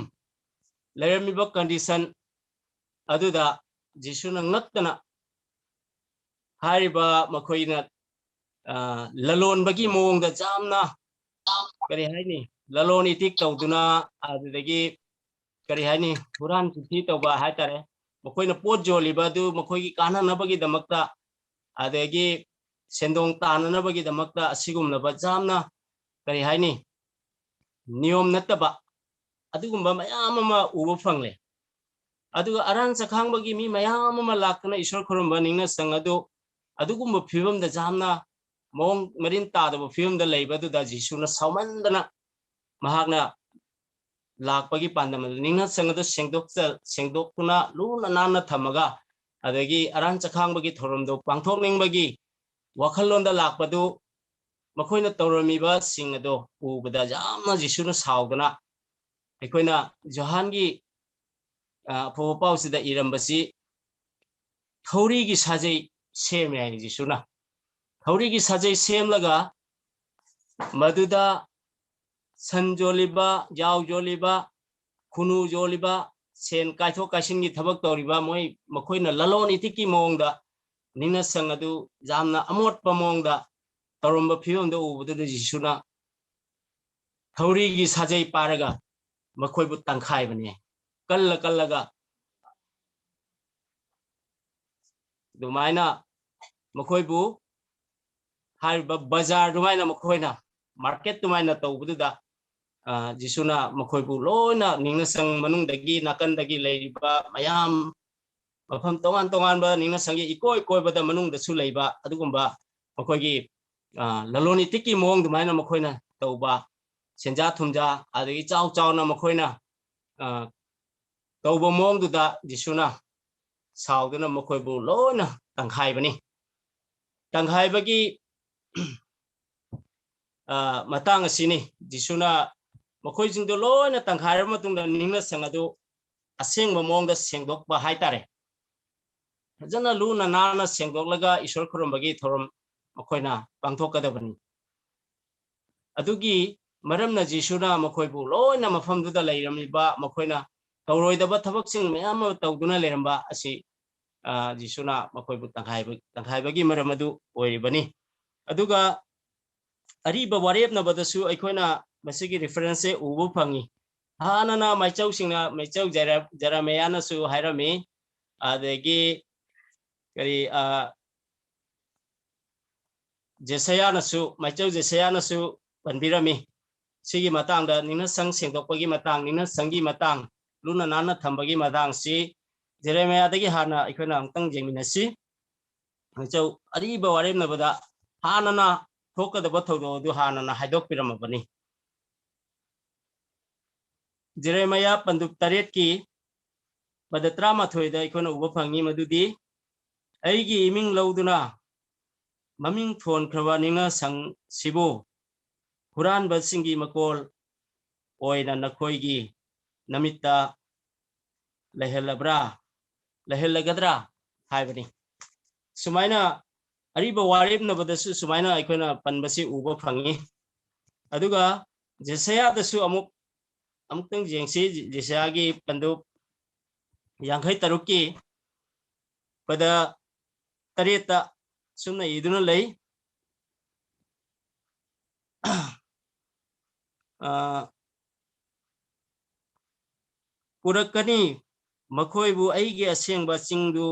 ꯂꯩꯔꯝꯃꯤꯕ condition ꯑꯗꯨꯗ ꯖꯤꯁꯨꯅ ꯉꯛꯇꯅ ꯍꯥꯏꯔꯤꯕ ꯃꯈꯣꯏꯅ, ꯑ, ꯂꯂꯣꯟꯕꯒꯤ ꯃꯑꯣꯡꯗ ꯌꯥꯝꯅ, ꯀꯔꯤ ꯍꯥꯏꯅꯤ, ꯂꯂꯣꯟ ꯏꯇꯤꯛ ꯇꯧꯗꯨꯅ, ꯑꯗꯨꯗꯒꯤ, ꯀꯔꯤ ꯍꯥꯏꯅꯤ, ꯍꯨꯔꯥꯟ ꯆꯤꯟꯊꯤ ꯇꯧꯕ ꯍꯥꯏꯇꯥꯔꯦ, ꯃꯈꯣꯏꯅ ꯄꯣꯠ ꯌꯣꯜꯂꯤꯕ ꯑꯗꯨ ꯃꯈꯣꯏꯒꯤ ꯀꯥꯟꯅꯅꯕꯒꯤꯗꯃꯛꯇ, ꯑꯗꯒꯤ ꯁꯦꯟꯗꯣꯡ ꯇꯥꯟꯅꯅꯕꯒꯤꯗꯃꯛꯇ ꯑꯁꯤꯒꯨꯝꯂꯕ ꯌꯥꯝꯅ, ꯀꯔꯤ ꯍꯥꯏꯅꯤ, ꯅꯤꯌꯣꯝ ꯅꯠꯇꯕ ꯑꯗꯨꯒꯨꯝꯕ ꯃꯌꯥꯝ ꯑꯃ ꯎꯕ ꯐꯪꯂꯦ꯫ ꯑꯗꯨꯒ ꯑꯔꯥꯟ ꯆꯈꯥꯡꯕꯒꯤ ꯃꯤ ꯃꯌꯥꯝ ꯑꯃ ꯂꯥꯛꯇꯨꯅ ꯏꯁꯣꯔ ꯈꯨꯔꯨꯝꯕ ꯅꯤꯡꯅ ꯁꯪ ꯑꯗꯨ ꯑꯗꯨꯒꯨꯝꯕ ꯐꯤꯕꯝꯗ ꯌꯥꯝꯅ ꯃꯑꯣꯡ ꯃꯔꯤꯟ ꯇꯥꯗꯕ ꯐꯤꯕꯝꯗ ꯂꯩꯕ ꯑꯗꯨꯗ ꯖꯤꯁꯨꯅ ꯁꯥꯎꯃꯟꯗꯅ ꯃꯍꯥꯛꯅ ꯂꯥꯛꯄꯒꯤ ꯄꯥꯟꯗꯝ ꯑꯗꯨ ꯅꯤꯡꯅ ꯁꯪ ꯑꯗꯨ ꯁꯦꯡꯗꯣꯛꯆ-, ꯁꯦꯡꯗꯣꯛꯇꯨꯅ ꯂꯨꯅ ꯅꯥꯟꯅ ꯊꯝꯃꯒ, ꯑꯗꯒꯤ ꯑꯔꯥꯟ ꯆꯈꯥꯡꯕꯒꯤ ꯊꯧꯔꯝꯗꯨ ꯄꯥꯡꯊꯣꯛꯅꯤꯡꯕꯒꯤ ꯋꯥꯈꯜꯂꯣꯟꯗ ꯂꯥꯛꯄꯗꯨ ꯃꯈꯣꯏꯅ ꯇꯧꯔꯝꯃꯤꯕꯁꯤꯡ ꯑꯗꯣ ꯎꯕꯗ ꯌꯥꯝꯅ ꯖꯤꯁꯨꯅ ꯁꯥꯎꯗꯅ, ꯑꯩꯈꯣꯏꯅ ꯖꯣꯍꯥꯟꯒꯤ, ꯑ, ꯑꯐꯕ ꯄꯥꯎꯁꯤꯗ ꯏꯔꯝꯕꯁꯤ ꯊꯧꯔꯤꯒꯤ ꯁꯥꯖꯩ ꯁꯦꯝꯃꯦ ꯍꯥꯏ ꯖꯤꯁꯨꯅ꯫ ꯊꯧꯔꯤꯒꯤ ꯁꯥꯖꯩ ꯁꯦꯝꯂꯒ ꯃꯗꯨꯗ ꯁꯟ ꯌꯣꯜꯂꯤꯕ, ꯌꯥꯎ ꯌꯣꯜꯂꯤꯕ, ꯈꯨꯅꯨ ꯌꯣꯜꯂꯤꯕ, ꯁꯦꯟ ꯀꯥꯏꯊꯣꯛ ꯀꯥꯏꯁꯤꯟꯒꯤ ꯊꯕꯛ ꯇꯧꯔꯤꯕ ꯃꯣꯏ, ꯃꯈꯣꯏꯅ ꯂꯂꯣꯟ ꯏꯇꯤꯛꯀꯤ ꯃꯑꯣꯡꯗ ꯅꯤꯡꯅꯁꯪ ꯑꯗꯨ ꯌꯥꯝꯅ ꯑꯃꯣꯠꯄ ꯃꯑꯣꯡꯗ ꯇꯧꯔꯝꯕ ꯐꯤꯕꯝꯗ ꯎꯕꯗꯨꯗ ꯖꯤꯁꯨꯅ ꯊꯧꯔꯤꯒꯤ ꯁꯥꯖꯩ ꯄꯥꯏꯔꯒ ꯃꯈꯣꯏꯕꯨ ꯇꯪꯈꯥꯏꯕꯅꯦ꯫ ꯀꯜꯂ ꯀꯜꯂꯒ ꯑꯗꯨꯃꯥꯏꯅ ꯃꯈꯣꯏꯕꯨ ꯍꯥꯏꯔꯤꯕ ꯕꯖꯥꯔ ꯑꯗꯨꯃꯥꯏꯅ, ꯃꯈꯣꯏꯅ ꯃꯥꯔꯀꯦꯠ ꯑꯗꯨꯃꯥꯏꯅ ꯇꯧꯕꯗꯨꯗ, ꯑ, ꯖꯤꯁꯨꯅ ꯃꯈꯣꯏꯕꯨ ꯂꯣꯏꯅ ꯅꯤꯡꯅꯁꯪ ꯃꯅꯨꯡꯗꯒꯤ, ꯅꯥꯀꯟꯗꯒꯤ ꯂꯩꯔꯤꯕ ꯃꯌꯥꯝ, ꯃꯐꯝ ꯇꯣꯉꯥꯟ ꯇꯣꯉꯥꯟꯕ ꯅꯤꯡꯅꯁꯪꯒꯤ ꯏꯀꯣꯏ ꯀꯣꯏꯕꯗ ꯃꯅꯨꯡꯗꯁꯨ ꯂꯩꯕ ꯑꯗꯨꯒꯨꯝꯕ ꯃꯈꯣꯏꯒꯤ, ꯑ, ꯂꯂꯣꯟ ꯏꯇꯤꯛꯀꯤ ꯃꯑꯣꯡ ꯑꯗꯨꯃꯥꯏꯅ ꯃꯈꯣꯏꯅ ꯇꯧꯕ, ꯁꯦꯟꯖꯥ ꯊꯨꯝꯖꯥ ꯑꯗꯒꯤ ꯆꯥꯎ ꯆꯥꯎꯅ ꯃꯈꯣꯏꯅ, ꯑ, ꯇꯧꯕ ꯃꯑꯣꯡꯗꯨꯗ ꯖꯤꯁꯨꯅ ꯁꯥꯎꯗꯨꯅ ꯃꯈꯣꯏꯕꯨ ꯂꯣꯏꯅ ꯇꯪꯈꯥꯏꯕꯅꯤ꯫ ꯇꯪꯈꯥꯏꯕꯒꯤ, ꯑ, ꯃꯇꯥꯡ ꯑꯁꯤꯅꯤ꯫ ꯖꯤꯁꯨꯅ ꯃꯈꯣꯏꯁꯤꯡꯗꯨ ꯂꯣꯏꯅ ꯇꯪꯈꯥꯏꯔꯕ ꯃꯇꯨꯡꯗ ꯅꯤꯡꯅꯁꯪ ꯑꯗꯨ ꯑꯁꯦꯡꯕ ꯃꯑꯣꯡꯗ ꯁꯦꯡꯗꯣꯛꯄ ꯍꯥꯏꯇꯥꯔꯦ꯫ ꯐꯖꯅ ꯂꯨꯅ ꯅꯥꯟꯅ ꯁꯦꯡꯗꯣꯛꯂꯒ ꯏꯁꯣꯔ ꯈꯨꯔꯨꯝꯕꯒꯤ ꯊꯧꯔꯝ ꯃꯈꯣꯏꯅ ꯄꯥꯡꯊꯣꯛꯀꯗꯕꯅꯤ꯫ ꯑꯗꯨꯒꯤ ꯃꯔꯝꯅ ꯖꯤꯁꯨꯅ ꯃꯈꯣꯏꯕꯨ ꯂꯣꯏꯅ ꯃꯐꯝꯗꯨꯗ ꯂꯩꯔꯝꯂꯤꯕ ꯃꯈꯣꯏꯅ ꯇꯧꯔꯣꯏꯗꯕ ꯊꯕꯛꯁꯤꯡ ꯃꯌꯥꯝ ꯑꯃ ꯇꯧꯗꯨꯅ ꯂꯩꯔꯝꯕ ꯑꯁꯤ, ꯑ, ꯖꯤꯁꯨꯅ ꯃꯈꯣꯏꯕꯨ ꯇꯪꯈꯥꯏꯕ-, ꯇꯪꯈꯥꯏꯕꯒꯤ ꯃꯔꯝ ꯑꯗꯨ ꯑꯣꯏꯔꯤꯕꯅꯤ꯫ ꯑꯗꯨꯒ ꯑꯔꯤꯕ ꯋꯥꯔꯦꯞꯅꯕꯗꯁꯨ ꯑꯩꯈꯣꯏꯅ ꯃꯁꯤꯒꯤ ꯔꯤꯐꯔꯦꯟꯁꯁꯦ ꯎꯕ ꯐꯪꯉꯤ꯫ ꯍꯥꯟꯅꯅ ꯃꯥꯏꯆꯧꯁꯤꯡꯅ, ꯃꯥꯏꯆꯧ ꯖꯦꯔ-, ꯖꯦꯔꯦꯃꯤꯌꯥꯅꯁꯨ ꯍꯥꯏꯔꯝꯃꯤ, ꯑꯗꯒꯤ ꯀꯔꯤ, ꯑ, ꯖꯦꯁꯥꯌꯥꯅꯁꯨ, ꯃꯥꯏꯆꯧ ꯖꯦꯁꯥꯌꯥꯅꯁꯨ ꯄꯟꯕꯤꯔꯝꯃꯤ꯫ ꯁꯤꯒꯤ ꯃꯇꯥꯡꯗ, ꯅꯤꯡꯅꯁꯪ ꯁꯦꯡꯗꯣꯛꯄꯒꯤ ꯃꯇꯥꯡ, ꯅꯤꯡꯅꯁꯪꯒꯤ ꯃꯇꯥꯡ, ꯂꯨꯅ ꯅꯥꯟꯅ ꯊꯝꯕꯒꯤ ꯃꯇꯥꯡꯁꯤ ꯖꯦꯔꯦꯃꯤꯌꯥꯗꯒꯤ ꯍꯥꯟꯅ ꯑꯩꯈꯣꯏꯅ ꯑꯃꯨꯛꯇꯪ ꯌꯦꯡꯃꯤꯟꯅꯁꯤ꯫ ꯃꯥꯏꯆꯧ ꯑꯔꯤꯕ ꯋꯥꯔꯦꯝꯅꯕꯗ ꯍꯥꯟꯅꯅ ꯊꯣꯛꯀꯗꯕ ꯊꯧꯗꯣꯛ ꯑꯗꯨ ꯍꯥꯟꯅꯅ ꯍꯥꯏꯗꯣꯛꯄꯤꯔꯝꯃꯕꯅꯤ꯫ ꯖꯦꯔꯦꯃꯤꯌꯥ ꯄꯟꯗꯨꯞ ꯇꯔꯦꯠꯀꯤ ꯄꯗ ꯇꯔꯥꯃꯥꯊꯣꯏꯗ ꯑꯩꯈꯣꯏꯅ ꯎꯕ ꯐꯪꯉꯤ, ꯃꯗꯨꯗꯤ, "ꯑꯩꯒꯤ ꯏꯃꯤꯡ ꯂꯧꯗꯨꯅ ꯃꯃꯤꯡ ꯊꯣꯟꯈ꯭ꯔꯕ ꯅꯤꯡꯅꯁꯪꯁꯤꯕꯨ ꯍꯨꯔꯥꯟꯕꯁꯤꯡꯒꯤ ꯃꯀꯣꯜ ꯑꯣꯏꯅ ꯅꯈꯣꯏꯒꯤ ꯅꯃꯤꯠꯇ ꯂꯩꯍꯜꯂꯕ꯭ꯔꯥ, ꯂꯩꯍꯜꯂꯒꯗ꯭ꯔꯥ?" ꯍꯥꯏꯕꯅꯤ꯫ ꯁꯨꯃꯥꯏꯅ ꯑꯔꯤꯕ ꯋꯥꯔꯦꯞꯅꯕꯗꯁꯨ ꯁꯨꯃꯥꯏꯅ ꯑꯩꯈꯣꯏꯅ ꯄꯟꯕꯁꯤ ꯎꯕ ꯐꯪꯉꯤ꯫ ꯑꯗꯨꯒ ꯖꯦꯁꯥꯌꯥꯗꯁꯨ ꯑꯃꯨꯛ, ꯑꯃꯨꯛꯇꯪ ꯌꯦꯡꯁꯤ꯫ ꯖꯦꯁꯥꯌꯥꯒꯤ ꯄꯟꯗꯨꯞ ꯌꯥꯡꯈꯩ ꯇꯔꯨꯛꯀꯤ ꯄꯗ ꯇꯔꯦꯠꯇ ꯁꯨꯝꯅ ꯏꯗꯨꯅ ꯂꯩ꯫ ꯑ, "ꯄꯨꯔꯛꯀꯅꯤ ꯃꯈꯣꯏꯕꯨ ꯑꯩꯒꯤ ꯑꯁꯦꯡꯕ ꯆꯤꯡꯗꯨ,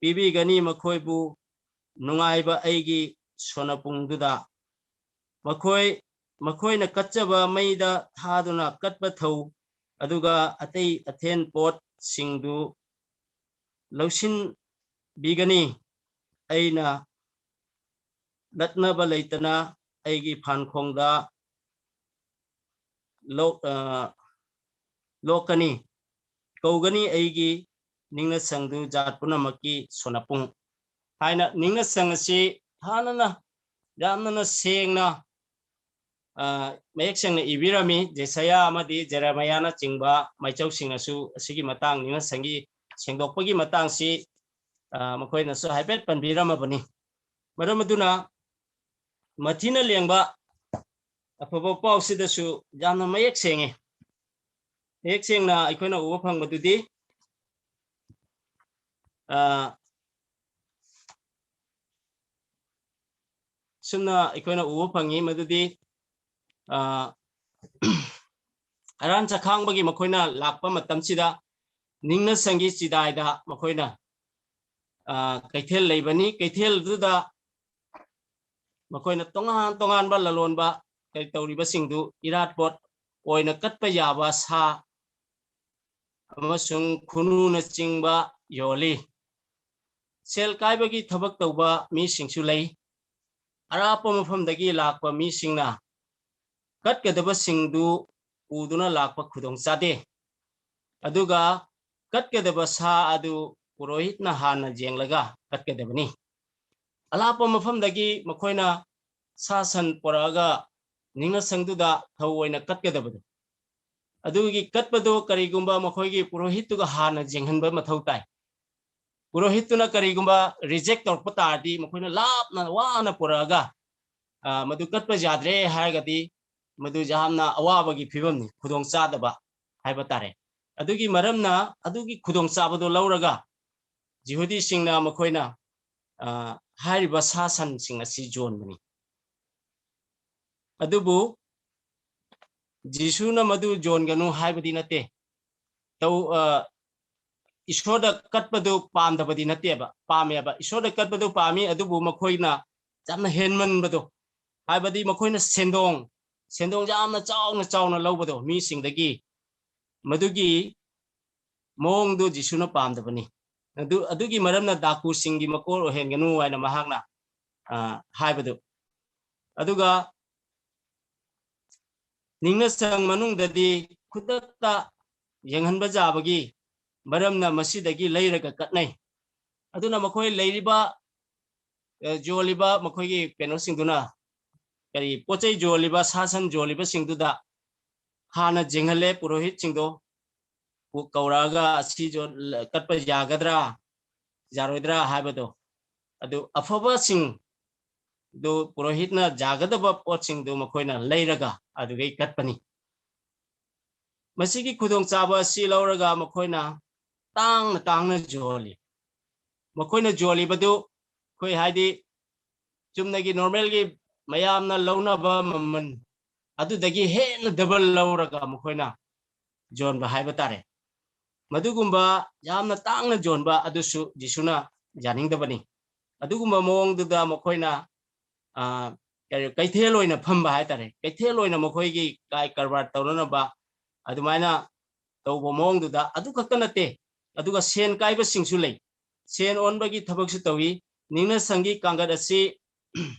ꯄꯤꯕꯤꯒꯅꯤ ꯃꯈꯣꯏꯕꯨ ꯅꯨꯡꯉꯥꯏꯕ ꯑꯩꯒꯤ ꯁꯣꯅꯄꯨꯡꯗꯨꯗ꯫ ꯃꯈꯣꯏ, ꯃꯈꯣꯏꯅ ꯀꯠꯆꯕ ꯃꯩꯗ ꯊꯥꯗꯨꯅ ꯀꯠꯄ ꯊꯧ, ꯑꯗꯨꯒ ꯑꯇꯩ ꯑꯊꯦꯟ ꯄꯣꯠꯁꯤꯡꯗꯨ ꯂꯧꯁꯤꯟꯕꯤꯒꯅꯤ꯫ ꯑꯩꯅ ꯂꯠꯅꯕ ꯂꯩꯇꯅ ꯑꯩꯒꯤ ꯐꯥꯟꯈꯣꯡꯗ ꯂꯣꯛ-, ꯑ, ꯂꯣꯛꯀꯅꯤ, ꯀꯧꯒꯅꯤ ꯑꯩꯒꯤ ꯅꯤꯡꯅꯁꯪꯗꯨ ꯖꯥꯠ ꯄꯨꯝꯅꯃꯛꯀꯤ ꯁꯣꯅꯄꯨꯡ" ꯍꯥꯏꯅ ꯅꯤꯡꯅꯁꯪ ꯑꯁꯤ ꯍꯥꯟꯅꯅ ꯌꯥꯝꯅ ꯁꯦꯡꯅ, ꯑ, ꯃꯌꯦꯛ ꯁꯦꯡꯅ ꯏꯕꯤꯔꯝꯃꯤ꯫ ꯖꯦꯁꯥꯌꯥ ꯑꯃꯗꯤ ꯖꯦꯔꯦꯃꯥꯌꯥꯅ ꯆꯤꯡꯕ ꯃꯥꯏꯆꯧꯁꯤꯡꯅꯁꯨ ꯑꯁꯤꯒꯤ ꯃꯇꯥꯡ, ꯅꯤꯡꯅꯁꯪꯒꯤ ꯁꯦꯡꯗꯣꯛꯄꯒꯤ ꯃꯇꯥꯡꯁꯤ, ꯑ, ꯃꯈꯣꯏꯅꯁꯨ ꯍꯥꯏꯐꯦꯠ ꯄꯟꯕꯤꯔꯝꯃꯕꯅꯤ꯫ ꯃꯔꯝ ꯑꯗꯨꯅ ꯃꯊꯤꯅ ꯂꯦꯡꯕ ꯑꯐꯕ ꯄꯥꯎꯁꯤꯗꯁꯨ ꯌꯥꯝꯅ ꯃꯌꯦꯛ ꯁꯦꯡꯉꯤ꯫ ꯃꯌꯦꯛ ꯁꯦꯡꯅ ꯑꯩꯈꯣꯏꯅ ꯎꯕ ꯐꯪꯕꯗꯨꯗꯤ, ꯑ, ꯁꯨꯝꯅ ꯑꯩꯈꯣꯏꯅ ꯎꯕ ꯐꯪꯉꯤ ꯃꯗꯨꯗꯤ, ꯑ, ꯑꯔꯥꯟ ꯆꯈꯥꯡꯕꯒꯤ ꯃꯈꯣꯏꯅ ꯂꯥꯛꯄ ꯃꯇꯝꯁꯤꯗ ꯅꯤꯡꯅꯁꯪꯒꯤ ꯆꯤꯗꯥꯏꯗ ꯃꯈꯣꯏꯅ, ꯑ, ꯀꯩꯊꯦꯜ ꯂꯩꯕꯅꯤ꯫ ꯀꯩꯊꯦꯜꯗꯨꯗ ꯃꯈꯣꯏꯅ ꯇꯣꯉꯥꯟ ꯇꯣꯉꯥꯟꯕ ꯂꯂꯣꯟꯕ ꯀꯔꯤ ꯇꯧꯔꯤꯕꯁꯤꯡꯗꯨ ꯏꯔꯥꯠꯄꯣꯠ ꯑꯣꯏꯅ ꯀꯠꯄ ꯌꯥꯕ ꯁꯥ ꯑꯃꯁꯨꯡ ꯈꯨꯅꯨꯅꯆꯤꯡꯕ ꯌꯣꯜꯂꯤ꯫ ꯁꯦꯜ ꯀꯥꯏꯕꯒꯤ ꯊꯕꯛ ꯇꯧꯕ ꯃꯤꯁꯤꯡꯁꯨ ꯂꯩ꯫ ꯑꯔꯥꯞꯄ ꯃꯐꯝꯗꯒꯤ ꯂꯥꯛꯄ ꯃꯤꯁꯤꯡꯅ ꯀꯠꯀꯗꯕꯁꯤꯡꯗꯨ ꯄꯨꯗꯨꯅ ꯂꯥꯛꯄ ꯈꯨꯗꯣꯡ ꯆꯥꯗꯦ꯫ ꯑꯗꯨꯒ ꯀꯠꯀꯗꯕ ꯁꯥ ꯑꯗꯨ ꯄꯨꯔꯣꯍꯤꯠꯅ ꯍꯥꯟꯅ ꯌꯦꯡꯂꯒ ꯀꯠꯀꯗꯕꯅꯤ꯫ ꯑꯂꯥꯞꯄ ꯃꯐꯝꯗꯒꯤ ꯃꯈꯣꯏꯅ ꯁꯥ ꯁꯟ ꯄꯨꯔꯛꯑꯒ ꯅꯤꯡꯅꯁꯪꯗꯨꯗ ꯊꯧ ꯑꯣꯏꯅ ꯀꯠꯀꯗꯕꯗꯨ, ꯑꯗꯨꯒꯤ ꯀꯠꯄꯗꯨ ꯀꯔꯤꯒꯨꯝꯕ ꯃꯈꯣꯏꯒꯤ ꯄꯨꯔꯣꯍꯤꯠꯇꯨꯒ ꯍꯥꯟꯅ ꯌꯦꯡꯍꯟꯕ ꯃꯊꯧ ꯇꯥꯏ꯫ ꯄꯨꯔꯣꯍꯤꯠꯇꯨꯅ ꯀꯔꯤꯒꯨꯝꯕ reject ꯇꯧꯔꯛꯄ ꯇꯥꯔꯗꯤ, ꯃꯈꯣꯏꯅ ꯂꯥꯞꯅ ꯋꯥꯅ ꯄꯨꯔꯛꯑꯒ, ꯑ, ꯃꯗꯨ ꯀꯠꯄ ꯌꯥꯗ꯭ꯔꯦ ꯍꯥꯏꯔꯒꯗꯤ, ꯃꯗꯨ ꯌꯥꯝꯅ ꯑꯋꯥꯕꯒꯤ ꯐꯤꯕꯝꯅꯤ, ꯈꯨꯗꯣꯡ ꯆꯥꯗꯕ ꯍꯥꯏꯕ ꯇꯥꯔꯦ꯫ ꯑꯗꯨꯒꯤ ꯃꯔꯝꯅ ꯑꯗꯨꯒꯤ ꯈꯨꯗꯣꯡꯆꯥꯕꯗꯣ ꯂꯧꯔꯒ ꯖꯤꯍꯨꯗꯤꯁꯤꯡꯅ ꯃꯈꯣꯏꯅ, ꯑ, ꯍꯥꯏꯔꯤꯕ ꯁꯥ ꯁꯟꯁꯤꯡ ꯑꯁꯤ ꯌꯣꯟꯕꯅꯤ꯫ ꯑꯗꯨꯕꯨ ꯖꯤꯁꯨꯅ ꯃꯗꯨ ꯌꯣꯟꯒꯅꯨ ꯍꯥꯏꯕꯗꯤ ꯅꯠꯇꯦ꯫ ꯇꯧ-, ꯑ, ꯏꯁꯣꯔꯗ ꯀꯠꯄꯗꯨ ꯄꯥꯝꯗꯕꯗꯤ ꯅꯠꯇꯦꯕ, ꯄꯥꯝꯃꯦꯕ꯫ ꯏꯁꯣꯔꯗ ꯀꯠꯄꯗꯨ ꯄꯥꯝꯃꯤ, ꯑꯗꯨꯕꯨ ꯃꯈꯣꯏꯅ ꯌꯥꯝꯅ ꯍꯦꯟꯃꯟꯕꯗꯣ, ꯍꯥꯏꯕꯗꯤ ꯃꯈꯣꯏꯅ ꯁꯦꯟꯗꯣꯡ, ꯁꯦꯟꯗꯣꯡ ꯌꯥꯝꯅ ꯆꯥꯎꯅ ꯆꯥꯎꯅ ꯂꯧꯕꯗꯣ ꯃꯤꯁꯤꯡꯗꯒꯤ, ꯃꯗꯨꯒꯤ ꯃꯑꯣꯡꯗꯨ ꯖꯤꯁꯨꯅ ꯄꯥꯝꯗꯕꯅꯤ꯫ ꯑꯗꯨ, ꯑꯗꯨꯒꯤ ꯃꯔꯝꯅ ꯗꯥꯀꯨꯁꯤꯡꯒꯤ ꯃꯀꯣꯜ ꯑꯣꯏꯍꯟꯒꯅꯨ ꯍꯥꯏꯅ ꯃꯍꯥꯛꯅ, ꯑ, ꯍꯥꯏꯕꯗꯨ꯫ ꯑꯗꯨꯒ ꯅꯤꯡꯅ ꯁꯪ ꯃꯅꯨꯡꯗꯗꯤ ꯈꯨꯗꯛꯇ ꯌꯦꯡꯍꯟꯕ ꯌꯥꯕꯒꯤ ꯃꯔꯝꯅ ꯃꯁꯤꯗꯒꯤ ꯂꯩꯔꯒ ꯀꯠꯅꯩ꯫ ꯑꯗꯨꯅ ꯃꯈꯣꯏ ꯂꯩꯔꯤꯕ, ꯑ, ꯌꯣꯜꯂꯤꯕ ꯃꯈꯣꯏꯒꯤ ꯀꯩꯅꯣꯁꯤꯡꯗꯨꯅ, ꯀꯔꯤ, ꯄꯣꯠ ꯆꯩ ꯌꯣꯜꯂꯤꯕ, ꯁꯥ ꯁꯟ ꯌꯣꯜꯂꯤꯕꯁꯤꯡꯗꯨꯗ ꯍꯥꯟꯅ ꯌꯦꯡꯍꯜꯂꯦ ꯄꯨꯔꯣꯍꯤꯠꯁꯤꯡꯗꯣ, ꯀꯧꯔꯛꯑꯒ ꯑꯁꯤꯁꯨ ꯀꯠꯄ ꯌꯥꯒꯗ꯭ꯔꯥ, ꯌꯥꯔꯣꯏꯗ꯭ꯔꯥ ꯍꯥꯏꯕꯗꯣ꯫ ꯑꯗꯨ ꯑꯐꯕꯁꯤꯡꯗꯨ, ꯄꯨꯔꯣꯍꯤꯠꯅ ꯌꯥꯒꯗꯕ ꯄꯣꯠꯁꯤꯡꯗꯨ ꯃꯈꯣꯏꯅ ꯂꯩꯔꯒ ꯑꯗꯨꯗꯒꯤ ꯀꯠꯄꯅꯤ꯫ ꯃꯁꯤꯒꯤ ꯈꯨꯗꯣꯡꯆꯥꯕ ꯑꯁꯤ ꯂꯧꯔꯒ ꯃꯈꯣꯏꯅ ꯇꯥꯡꯅ ꯇꯥꯡꯅ ꯌꯣꯜꯂꯤ꯫ ꯃꯈꯣꯏꯅ ꯌꯣꯜꯂꯤꯕꯗꯨ ꯑꯩꯈꯣꯏ, ꯍꯥꯏꯗꯤ, ꯆꯨꯝꯅꯒꯤ normalꯒꯤ ꯃꯌꯥꯝꯅ ꯂꯧꯅꯕ ꯃꯃꯜ ꯑꯗꯨꯗꯒꯤ ꯍꯦꯟꯅ double ꯂꯧꯔꯒ ꯃꯈꯣꯏꯅ ꯌꯣꯟꯕ ꯍꯥꯏꯕ ꯇꯥꯔꯦ꯫ ꯃꯗꯨꯒꯨꯝꯕ ꯌꯥꯝꯅ ꯇꯥꯡꯅ ꯌꯣꯟꯕ ꯑꯗꯨꯁꯨ ꯖꯤꯁꯨꯅ ꯌꯥꯅꯤꯡꯗꯕꯅꯤ꯫ ꯑꯗꯨꯒꯨꯝꯕ ꯃꯑꯣꯡꯗꯨꯗ ꯃꯈꯣꯏꯅ, ꯑ, ꯀꯔꯤ, ꯀꯩꯊꯦꯜ ꯑꯣꯏꯅ ꯐꯝꯕ ꯍꯥꯏꯇꯥꯔꯦ, ꯀꯩꯊꯦꯜ ꯑꯣꯏꯅ ꯃꯈꯣꯏꯒꯤ ꯀꯥꯏ ꯀꯔꯕꯥꯔ ꯇꯧꯅꯅꯕ ꯑꯗꯨꯃꯥꯏꯅ ꯇꯧꯕ ꯃꯑꯣꯡꯗꯨꯗ꯫ ꯑꯗꯨ ꯈꯛꯇ ꯅꯠꯇꯦ, ꯑꯗꯨꯒ ꯁꯦꯟ ꯀꯥꯏꯕꯁꯤꯡꯁꯨ ꯂꯩ꯫ ꯁꯦꯟ ꯑꯣꯟꯕꯒꯤ ꯊꯕꯛꯁꯨ ꯇꯧꯏ꯫ ꯅꯤꯡꯅ ꯁꯪꯒꯤ ꯀꯥꯡꯒꯠ ꯑꯁꯤ,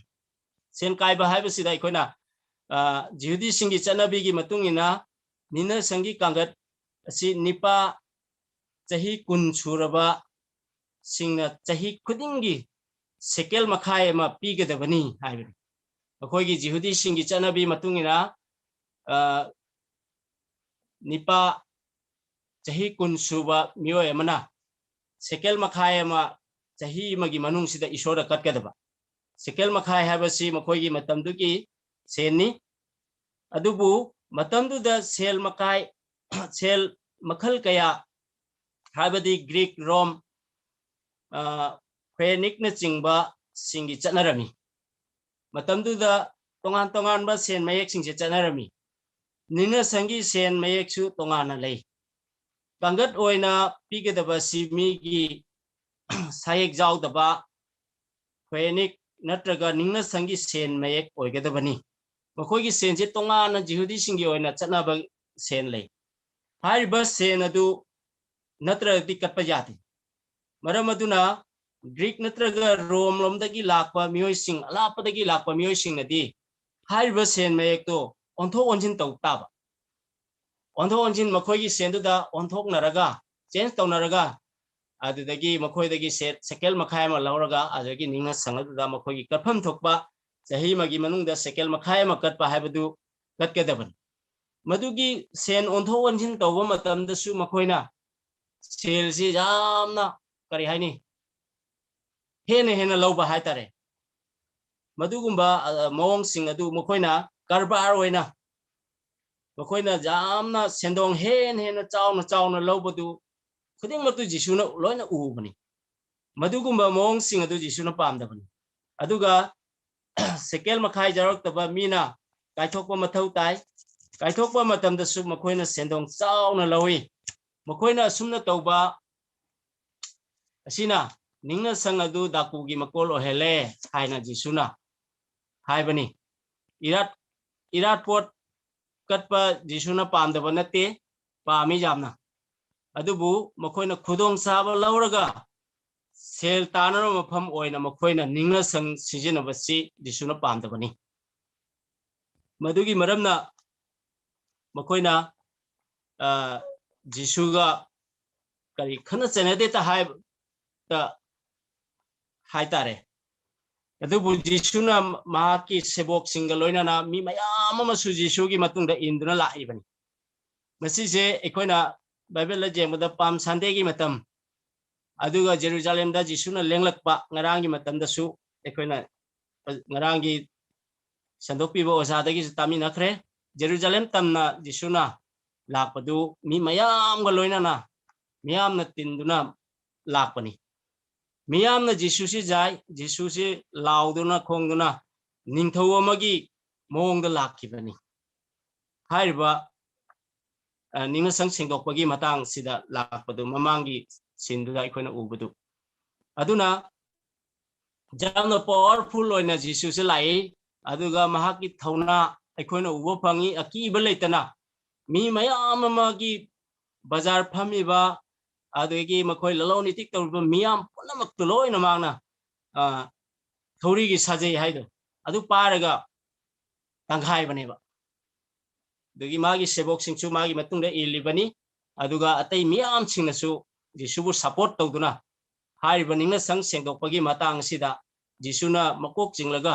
ꯁꯦꯟ ꯀꯥꯏꯕ ꯍꯥꯏꯕꯁꯤꯗ ꯑꯩꯈꯣꯏꯅ, ꯑ, ꯖꯤꯍꯨꯗꯤꯁꯤꯡꯒꯤ ꯆꯠꯅꯕꯤꯒꯤ ꯃꯇꯨꯡ ꯏꯟꯅ ꯅꯤꯡꯅ ꯁꯪꯒꯤ ꯀꯥꯡꯒꯠ ꯑꯁꯤ ꯅꯤꯄꯥ ꯆꯍꯤ ꯀꯨꯟ ꯁꯨꯔꯕ ꯁꯤꯡꯅ ꯆꯍꯤ ꯈꯨꯗꯤꯡꯒꯤ ꯁꯦꯀꯦꯜ ꯃꯈꯥꯏ ꯑꯃ ꯄꯤꯒꯗꯕꯅꯤ ꯍꯥꯏꯕꯅꯤ꯫ ꯑꯩꯈꯣꯏꯒꯤ ꯖꯤꯍꯨꯗꯤꯁꯤꯡꯒꯤ ꯆꯠꯅꯕꯤ ꯃꯇꯨꯡ ꯏꯟꯅ, ꯑ, ꯅꯤꯄꯥ ꯆꯍꯤ ꯀꯨꯟ ꯁꯨꯕ ꯃꯤꯑꯣꯏ ꯑꯃꯅ ꯁꯦꯀꯦꯜ ꯃꯈꯥꯏ ꯑꯃ ꯆꯍꯤ ꯑꯃꯒꯤ ꯃꯅꯨꯡꯁꯤꯗ ꯏꯁꯣꯔꯗ ꯀꯠꯀꯗꯕ꯫ ꯁꯦꯀꯦꯜ ꯃꯈꯥꯏ ꯍꯥꯏꯕꯁꯤ ꯃꯈꯣꯏꯒꯤ ꯃꯇꯝꯗꯨꯒꯤ ꯁꯦꯟꯅꯤ꯫ ꯑꯗꯨꯕꯨ ꯃꯇꯝꯗꯨꯗ ꯁꯦꯜ ꯃꯈꯥꯏ, ꯁꯦꯜ ꯃꯈꯜ ꯀꯌꯥ, ꯍꯥꯏꯕꯗꯤ ꯒ꯭ꯔꯤꯛ, ꯔꯣꯝ, ꯐꯦꯅꯤꯛꯅꯆꯤꯡꯕꯁꯤꯡꯒꯤ ꯆꯠꯅꯔꯝꯃꯤ꯫ ꯃꯇꯝꯗꯨꯗ ꯇꯣꯉꯥꯟ ꯇꯣꯉꯥꯟꯕ ꯁꯦꯟ ꯃꯌꯦꯛꯁꯤꯡꯁꯦ ꯆꯠꯅꯔꯝꯃꯤ꯫ ꯅꯤꯡꯅꯁꯪꯒꯤ ꯁꯦꯟ ꯃꯌꯦꯛꯁꯨ ꯇꯣꯉꯥꯟꯅ ꯂꯩ꯫ ꯀꯥꯡꯒꯠ ꯑꯣꯏꯅ ꯄꯤꯒꯗꯕ ꯑꯁꯤ ꯃꯤꯒꯤ ꯁꯥꯌꯦꯛ ꯌꯥꯎꯗꯕ ꯐꯦꯅꯤꯛ ꯅꯠꯇ꯭ꯔꯒ ꯅꯤꯡꯅꯁꯪꯒꯤ ꯁꯦꯟ ꯃꯌꯦꯛ ꯑꯣꯏꯒꯗꯕꯅꯤ꯫ ꯃꯈꯣꯏꯒꯤ ꯁꯦꯟꯁꯦ ꯇꯣꯉꯥꯟꯅ ꯖꯤꯍꯨꯗꯤꯁꯤꯡꯒꯤ ꯑꯣꯏꯅ ꯆꯠꯅꯕ ꯁꯦꯟ ꯂꯩ꯫ ꯍꯥꯏꯔꯤꯕ ꯁꯦꯟ ꯑꯗꯨ ꯅꯠꯇ꯭ꯔꯒꯗꯤ ꯀꯠꯄ ꯌꯥꯗꯦ꯫ ꯃꯔꯝ ꯑꯗꯨꯅ ꯒ꯭ꯔꯤꯛ ꯅꯠꯇ꯭ꯔꯒ ꯔꯣꯝ ꯂꯣꯝꯗꯒꯤ ꯂꯥꯛꯄ ꯃꯤꯑꯣꯏꯁꯤꯡ, ꯑꯂꯥꯞꯄꯗꯒꯤ ꯂꯥꯛꯄ ꯃꯤꯑꯣꯏꯁꯤꯡꯅꯗꯤ ꯍꯥꯏꯔꯤꯕ ꯁꯦꯟ ꯃꯌꯦꯛꯇꯣ ꯑꯣꯟꯊꯣꯛ ꯑꯣꯟꯁꯤꯟ ꯇꯧ ꯇꯥꯕ꯫ ꯑꯣꯟꯊꯣꯛ ꯑꯣꯟꯁꯤꯟ ꯃꯈꯣꯏꯒꯤ ꯁꯦꯟꯗꯨꯗ ꯑꯣꯟꯊꯣꯛꯅꯔꯒ, ꯆꯦꯟꯖ ꯇꯧꯅꯔꯒ, ꯑꯗꯨꯗꯒꯤ ꯃꯈꯣꯏꯗꯒꯤ ꯁꯦ-, ꯁꯦꯀꯦꯜ ꯃꯈꯥꯏ ꯑꯃ ꯂꯧꯔꯒ, ꯑꯗꯨꯗꯒꯤ ꯅꯤꯡꯅ ꯁꯪ ꯑꯗꯨꯗ ꯃꯈꯣꯏꯒꯤ ꯀꯠꯐꯝ ꯊꯣꯛꯄ ꯆꯍꯤ ꯑꯃꯒꯤ ꯃꯅꯨꯡꯗ ꯁꯦꯀꯦꯜ ꯃꯈꯥꯏ ꯑꯃ ꯀꯠꯄ ꯍꯥꯏꯕꯗꯨ ꯀꯠꯀꯗꯕꯅꯤ꯫ ꯃꯗꯨꯒꯤ ꯁꯦꯟ ꯑꯣꯟꯊꯣꯛ ꯑꯣꯟꯁꯤꯟ ꯇꯧꯕ ꯃꯇꯝꯗꯁꯨ ꯃꯈꯣꯏꯅ ꯁꯦꯜꯁꯤ ꯌꯥꯝꯅ, ꯀꯔꯤ ꯍꯥꯏꯅꯤ, ꯍꯦꯟꯅ ꯍꯦꯟꯅ ꯂꯧꯕ ꯍꯥꯏꯇꯥꯔꯦ꯫ ꯃꯗꯨꯒꯨꯝꯕ, ꯑ, ꯃꯑꯣꯡꯁꯤꯡ ꯑꯗꯨ ꯃꯈꯣꯏꯅ ꯀꯔꯕꯥꯔ ꯑꯣꯏꯅ, ꯃꯈꯣꯏꯅ ꯌꯥꯝꯅ ꯁꯦꯟꯗꯣꯡ ꯍꯦꯟꯅ ꯍꯦꯟꯅ ꯆꯥꯎꯅ ꯆꯥꯎꯅ ꯂꯧꯕꯗꯨ ꯈꯨꯗꯤꯡꯃꯛꯇꯨ ꯖꯤꯁꯨꯅ ꯂꯣꯏꯅ ꯎꯕꯅꯤ꯫ ꯃꯗꯨꯒꯨꯝꯕ ꯃꯑꯣꯡꯁꯤꯡ ꯑꯗꯨ ꯖꯤꯁꯨꯅ ꯄꯥꯝꯗꯕꯅꯤ꯫ ꯑꯗꯨꯒ ꯁꯦꯀꯦꯜ ꯃꯈꯥꯏ ꯌꯥꯎꯔꯛꯇꯕ ꯃꯤꯅ ꯀꯥꯏꯊꯣꯛꯄ ꯃꯊꯧ ꯇꯥꯏ꯫ ꯀꯥꯏꯊꯣꯛꯄ ꯃꯇꯝꯗꯁꯨ ꯃꯈꯣꯏꯅ ꯁꯦꯟꯗꯣꯡ ꯆꯥꯎꯅ ꯂꯧꯏ꯫ ꯃꯈꯣꯏꯅ ꯑꯁꯨꯝꯅ ꯇꯧꯕ ꯑꯁꯤꯅ ꯅꯤꯡꯅ ꯁꯪ ꯑꯗꯨ ꯗꯥꯀꯨꯒꯤ ꯃꯀꯣꯜ ꯑꯣꯏꯍꯜꯂꯦ ꯍꯥꯏꯅ ꯖꯤꯁꯨꯅ ꯍꯥꯏꯕꯅꯤ꯫ ꯏꯔꯥꯠ, ꯏꯔꯥꯠꯄꯣꯠ ꯀꯠꯄ ꯖꯤꯁꯨꯅ ꯄꯥꯝꯗꯕ ꯅꯠꯇꯦ, ꯄꯥꯝꯃꯤ ꯌꯥꯝꯅ꯫ ꯑꯗꯨꯕꯨ ꯃꯈꯣꯏꯅ ꯈꯨꯗꯣꯡꯆꯥꯕ ꯂꯧꯔꯒ ꯁꯦꯜ ꯇꯥꯅꯕ ꯃꯐꯝ ꯑꯣꯏꯅ ꯃꯈꯣꯏꯅ ꯅꯤꯡꯅ ꯁꯪ ꯁꯤꯖꯤꯟꯅꯕꯁꯤ ꯖꯤꯁꯨꯅ ꯄꯥꯝꯗꯕꯅꯤ꯫ ꯃꯗꯨꯒꯤ ꯃꯔꯝꯅ ꯃꯈꯣꯏꯅ, ꯑ, ꯖꯤꯁꯨꯒ ꯀꯔꯤ ꯈꯠꯅ ꯆꯩꯅꯗꯦꯇ ꯍꯥꯏꯕ ꯍꯥꯏꯇꯥꯔꯦ꯫ ꯑꯗꯨꯕꯨ ꯖꯤꯁꯨꯅ ꯃꯍꯥꯛꯀꯤ ꯁꯦꯕꯣꯛꯁꯤꯡꯒ ꯂꯣꯏꯅꯅ ꯃꯤ ꯃꯌꯥꯝ ꯑꯃꯁꯨ ꯖꯤꯁꯨꯒꯤ ꯃꯇꯨꯡꯗ ꯏꯟꯗꯨꯅ ꯂꯥꯛꯏꯕꯅꯤ꯫ ꯃꯁꯤꯁꯦ ꯑꯩꯈꯣꯏꯅ ꯕꯥꯏꯕꯜꯗ ꯌꯦꯡꯕꯗ ꯄꯥꯝ ꯁꯟꯗꯦꯒꯤ ꯃꯇꯝ, ꯑꯗꯨꯒ ꯖꯦꯔꯨꯖꯥꯂꯦꯝꯗ ꯖꯤꯁꯨꯅ ꯂꯦꯡꯂꯛꯄ ꯉꯔꯥꯡꯒꯤ ꯃꯇꯝꯗꯁꯨ ꯑꯩꯈꯣꯏꯅ ꯉꯔꯥꯡꯒꯤ ꯁꯟꯗꯣꯛꯄꯤꯕ ꯑꯣꯖꯥꯗꯒꯤꯁꯨ ꯇꯥꯃꯤꯟꯅꯈ꯭ꯔꯦ꯫ ꯖꯦꯔꯨꯖꯥꯂꯦꯝ ꯇꯝꯅ ꯖꯤꯁꯨꯅ ꯂꯥꯛꯄꯗꯨ ꯃꯤ ꯃꯌꯥꯝꯒ ꯂꯣꯏꯅꯅ ꯃꯤꯌꯥꯝꯅ ꯇꯤꯟꯗꯨꯅ ꯂꯥꯛꯄꯅꯤ꯫ ꯃꯤꯌꯥꯝꯅ ꯖꯤꯁꯨꯁꯤ ꯖꯥꯏ, ꯖꯤꯁꯨꯁꯤ ꯂꯥꯎꯗꯨꯅ ꯈꯣꯡꯗꯨꯅ ꯅꯤꯡꯊꯧ ꯑꯃꯒꯤ ꯃꯑꯣꯡꯗ ꯂꯥꯛꯈꯤꯕꯅꯤ꯫ ꯍꯥꯏꯔꯤꯕ, ꯑ, ꯅꯤꯡꯅꯁꯪ ꯁꯦꯡꯗꯣꯛꯄꯒꯤ ꯃꯇꯥꯡꯁꯤꯗ ꯂꯥꯛꯄꯗꯨ, ꯃꯃꯥꯡꯒꯤ ꯁꯤꯟꯗꯨꯗ ꯑꯩꯈꯣꯏꯅ ꯎꯕꯗꯨ꯫ ꯑꯗꯨꯅ ꯌꯥꯝꯅ powerful ꯑꯣꯏꯅ ꯖꯤꯁꯨꯁꯦ ꯂꯥꯛꯏ꯫ ꯑꯗꯨꯒ ꯃꯍꯥꯛꯀꯤ ꯊꯧꯅꯥ ꯑꯩꯈꯣꯏꯅ ꯎꯕ ꯐꯪꯉꯤ꯫ ꯑꯀꯤꯕ ꯂꯩꯇꯅ ꯃꯤ ꯃꯌꯥꯝ ꯑꯃꯒꯤ, ꯕꯖꯥꯔ ꯐꯝꯃꯤꯕ, ꯑꯗꯒꯤ ꯃꯈꯣꯏ ꯂꯂꯣꯟ ꯏꯇꯤꯛ ꯇꯧꯔꯤꯕ ꯃꯤꯌꯥꯝ ꯄꯨꯝꯅꯃꯛꯇꯨ ꯂꯣꯏꯅ ꯃꯍꯥꯛꯅ, ꯑ, ꯊꯧꯔꯤꯒꯤ ꯁꯥꯖꯩ ꯍꯥꯏꯗꯣ ꯑꯗꯨ ꯄꯥꯏꯔꯒ ꯇꯪꯈꯥꯏꯕꯅꯦꯕ꯫ ꯑꯗꯒꯤ ꯃꯥꯒꯤ ꯁꯦꯕꯣꯛꯁꯤꯡꯁꯨ ꯃꯥꯒꯤ ꯃꯇꯨꯡꯗ ꯏꯜꯂꯤꯕꯅꯤ꯫ ꯑꯗꯨꯒ ꯑꯇꯩ ꯃꯤꯌꯥꯝꯁꯤꯡꯅꯁꯨ ꯖꯤꯁꯨꯕꯨ support ꯇꯧꯗꯨꯅ ꯍꯥꯏꯔꯤꯕ ꯅꯤꯡꯅꯁꯪ ꯁꯦꯡꯗꯣꯛꯄꯒꯤ ꯃꯇꯥꯡ ꯑꯁꯤꯗ ꯖꯤꯁꯨꯅ ꯃꯀꯣꯛ ꯆꯤꯡꯂꯒ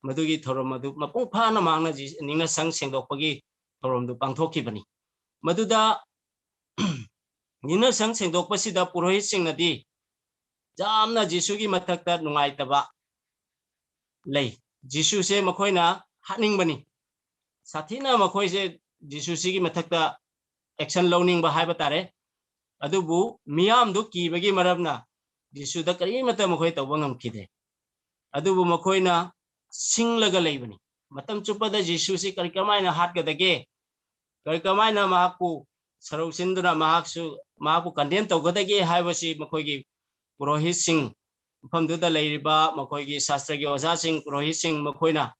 ꯃꯗꯨꯒꯤ ꯊꯧꯔꯝ ꯑꯗꯨ ꯃꯄꯨꯡ ꯐꯥꯅ ꯃꯍꯥꯛꯅ ꯖꯤ-, ꯅꯤꯡꯅꯁꯪ ꯁꯦꯡꯗꯣꯛꯄꯒꯤ ꯊꯧꯔꯝꯗꯨ ꯄꯥꯡꯊꯣꯛꯈꯤꯕꯅꯤ꯫ ꯃꯗꯨꯗ ꯅꯤꯡꯅꯁꯪ ꯁꯦꯡꯗꯣꯛꯄꯁꯤꯗ ꯄꯨꯔꯣꯍꯤꯠꯁꯤꯡꯅꯗꯤ ꯌꯥꯝꯅ ꯖꯤꯁꯨꯒꯤ ꯃꯊꯛꯇ ꯅꯨꯡꯉꯥꯏꯇꯕ ꯂꯩ꯫ ꯖꯤꯁꯨꯁꯦ ꯃꯈꯣꯏꯅ ꯍꯥꯠꯅꯤꯡꯕꯅꯤ꯫ ꯁꯥꯊꯤꯅ ꯃꯈꯣꯏꯁꯦ ꯖꯤꯁꯨꯁꯤꯒꯤ ꯃꯊꯛꯇ action ꯂꯧꯅꯤꯡꯕ ꯍꯥꯏꯕ ꯇꯥꯔꯦ꯫ ꯑꯗꯨꯕꯨ ꯃꯤꯌꯥꯝꯗꯨ ꯀꯤꯕꯒꯤ ꯃꯔꯝꯅ ꯖꯤꯁꯨꯗ ꯀꯔꯤꯃꯠꯇ ꯃꯈꯣꯏ ꯇꯧꯕ ꯉꯝꯈꯤꯗꯦ꯫ ꯑꯗꯨꯕꯨ ꯃꯈꯣꯏꯅ ꯁꯤꯡꯂꯒ ꯂꯩꯕꯅꯤ꯫ ꯃꯇꯝ ꯆꯨꯞꯄꯗ ꯖꯤꯁꯨꯁꯤ ꯀꯔꯤ ꯀꯃꯥꯏꯅ ꯍꯥꯠꯀꯗꯒꯦ? ꯀꯔꯤ ꯀꯃꯥꯏꯅ ꯃꯍꯥꯛꯄꯨ ꯁꯔꯧ ꯁꯤꯟꯗꯨꯅ ꯃꯍꯥꯛꯁꯨ, ꯃꯍꯥꯛꯄꯨ condemn ꯇꯧꯒꯗꯒꯦ ꯍꯥꯏꯕꯁꯤ ꯃꯈꯣꯏꯒꯤ ꯄꯨꯔꯣꯍꯤꯠꯁꯤꯡ, ꯃꯐꯝꯗꯨꯗ ꯂꯩꯔꯤꯕ ꯃꯈꯣꯏꯒꯤ ꯁꯥꯁꯇ꯭ꯔꯒꯤ ꯑꯣꯖꯥꯁꯤꯡ, ꯄꯨꯔꯣꯍꯤꯠꯁꯤꯡ ꯃꯈꯣꯏꯅ,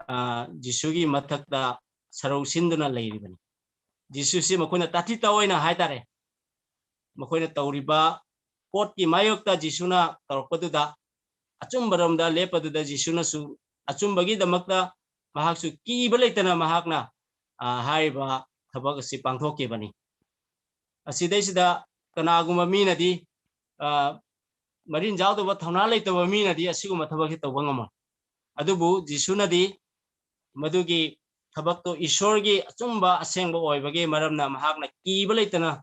ꯑ, ꯖꯤꯁꯨꯒꯤ ꯃꯊꯛꯇ ꯁꯔꯧ ꯁꯤꯟꯗꯨꯅ ꯂꯩꯔꯤꯕꯅꯤ꯫ ꯖꯤꯁꯨꯁꯤ ꯃꯈꯣꯏꯅ ꯇꯥꯊꯤ ꯇꯥꯑꯣꯏꯅ ꯍꯥꯏꯇꯥꯔꯦ, ꯃꯈꯣꯏꯅ ꯇꯧꯔꯤꯕ ꯄꯣꯠꯀꯤ ꯃꯥꯌꯣꯛꯇ ꯖꯤꯁꯨꯅ ꯇꯧꯔꯛꯄꯗꯨꯗ, ꯑꯆꯨꯝꯕꯔꯣꯝꯗ ꯂꯦꯞꯄꯗꯨꯗ ꯖꯤꯁꯨꯅꯁꯨ ꯑꯆꯨꯝꯕꯒꯤꯗꯃꯛꯇ ꯃꯍꯥꯛꯁꯨ ꯀꯤꯕ ꯂꯩꯇꯅ ꯃꯍꯥꯛꯅ, ꯑ, ꯍꯥꯏꯔꯤꯕ ꯊꯕꯛ ꯑꯁꯤ ꯄꯥꯡꯊꯣꯛꯈꯤꯕꯅꯤ꯫ ꯑꯁꯤꯗꯩꯁꯤꯗ ꯀꯅꯥꯒꯨꯝꯕ ꯃꯤꯅꯗꯤ, ꯑ, ꯃꯔꯤꯟ ꯌꯥꯎꯗꯕ, ꯊꯧꯅꯥ ꯂꯩꯇꯕ ꯃꯤꯅꯗꯤ ꯑꯁꯤꯒꯨꯝꯕ ꯊꯕꯛꯁꯤ ꯇꯧꯕ ꯉꯝꯃꯣꯏ꯫ ꯑꯗꯨꯕꯨ ꯖꯤꯁꯨꯅꯗꯤ ꯃꯗꯨꯒꯤ ꯊꯕꯛꯇꯨ ꯏꯁꯣꯔꯒꯤ ꯑꯆꯨꯝꯕ ꯑꯁꯦꯡꯕ ꯑꯣꯏꯕꯒꯤ ꯃꯔꯝꯅ ꯃꯍꯥꯛꯅ ꯀꯤꯕ ꯂꯩꯇꯅ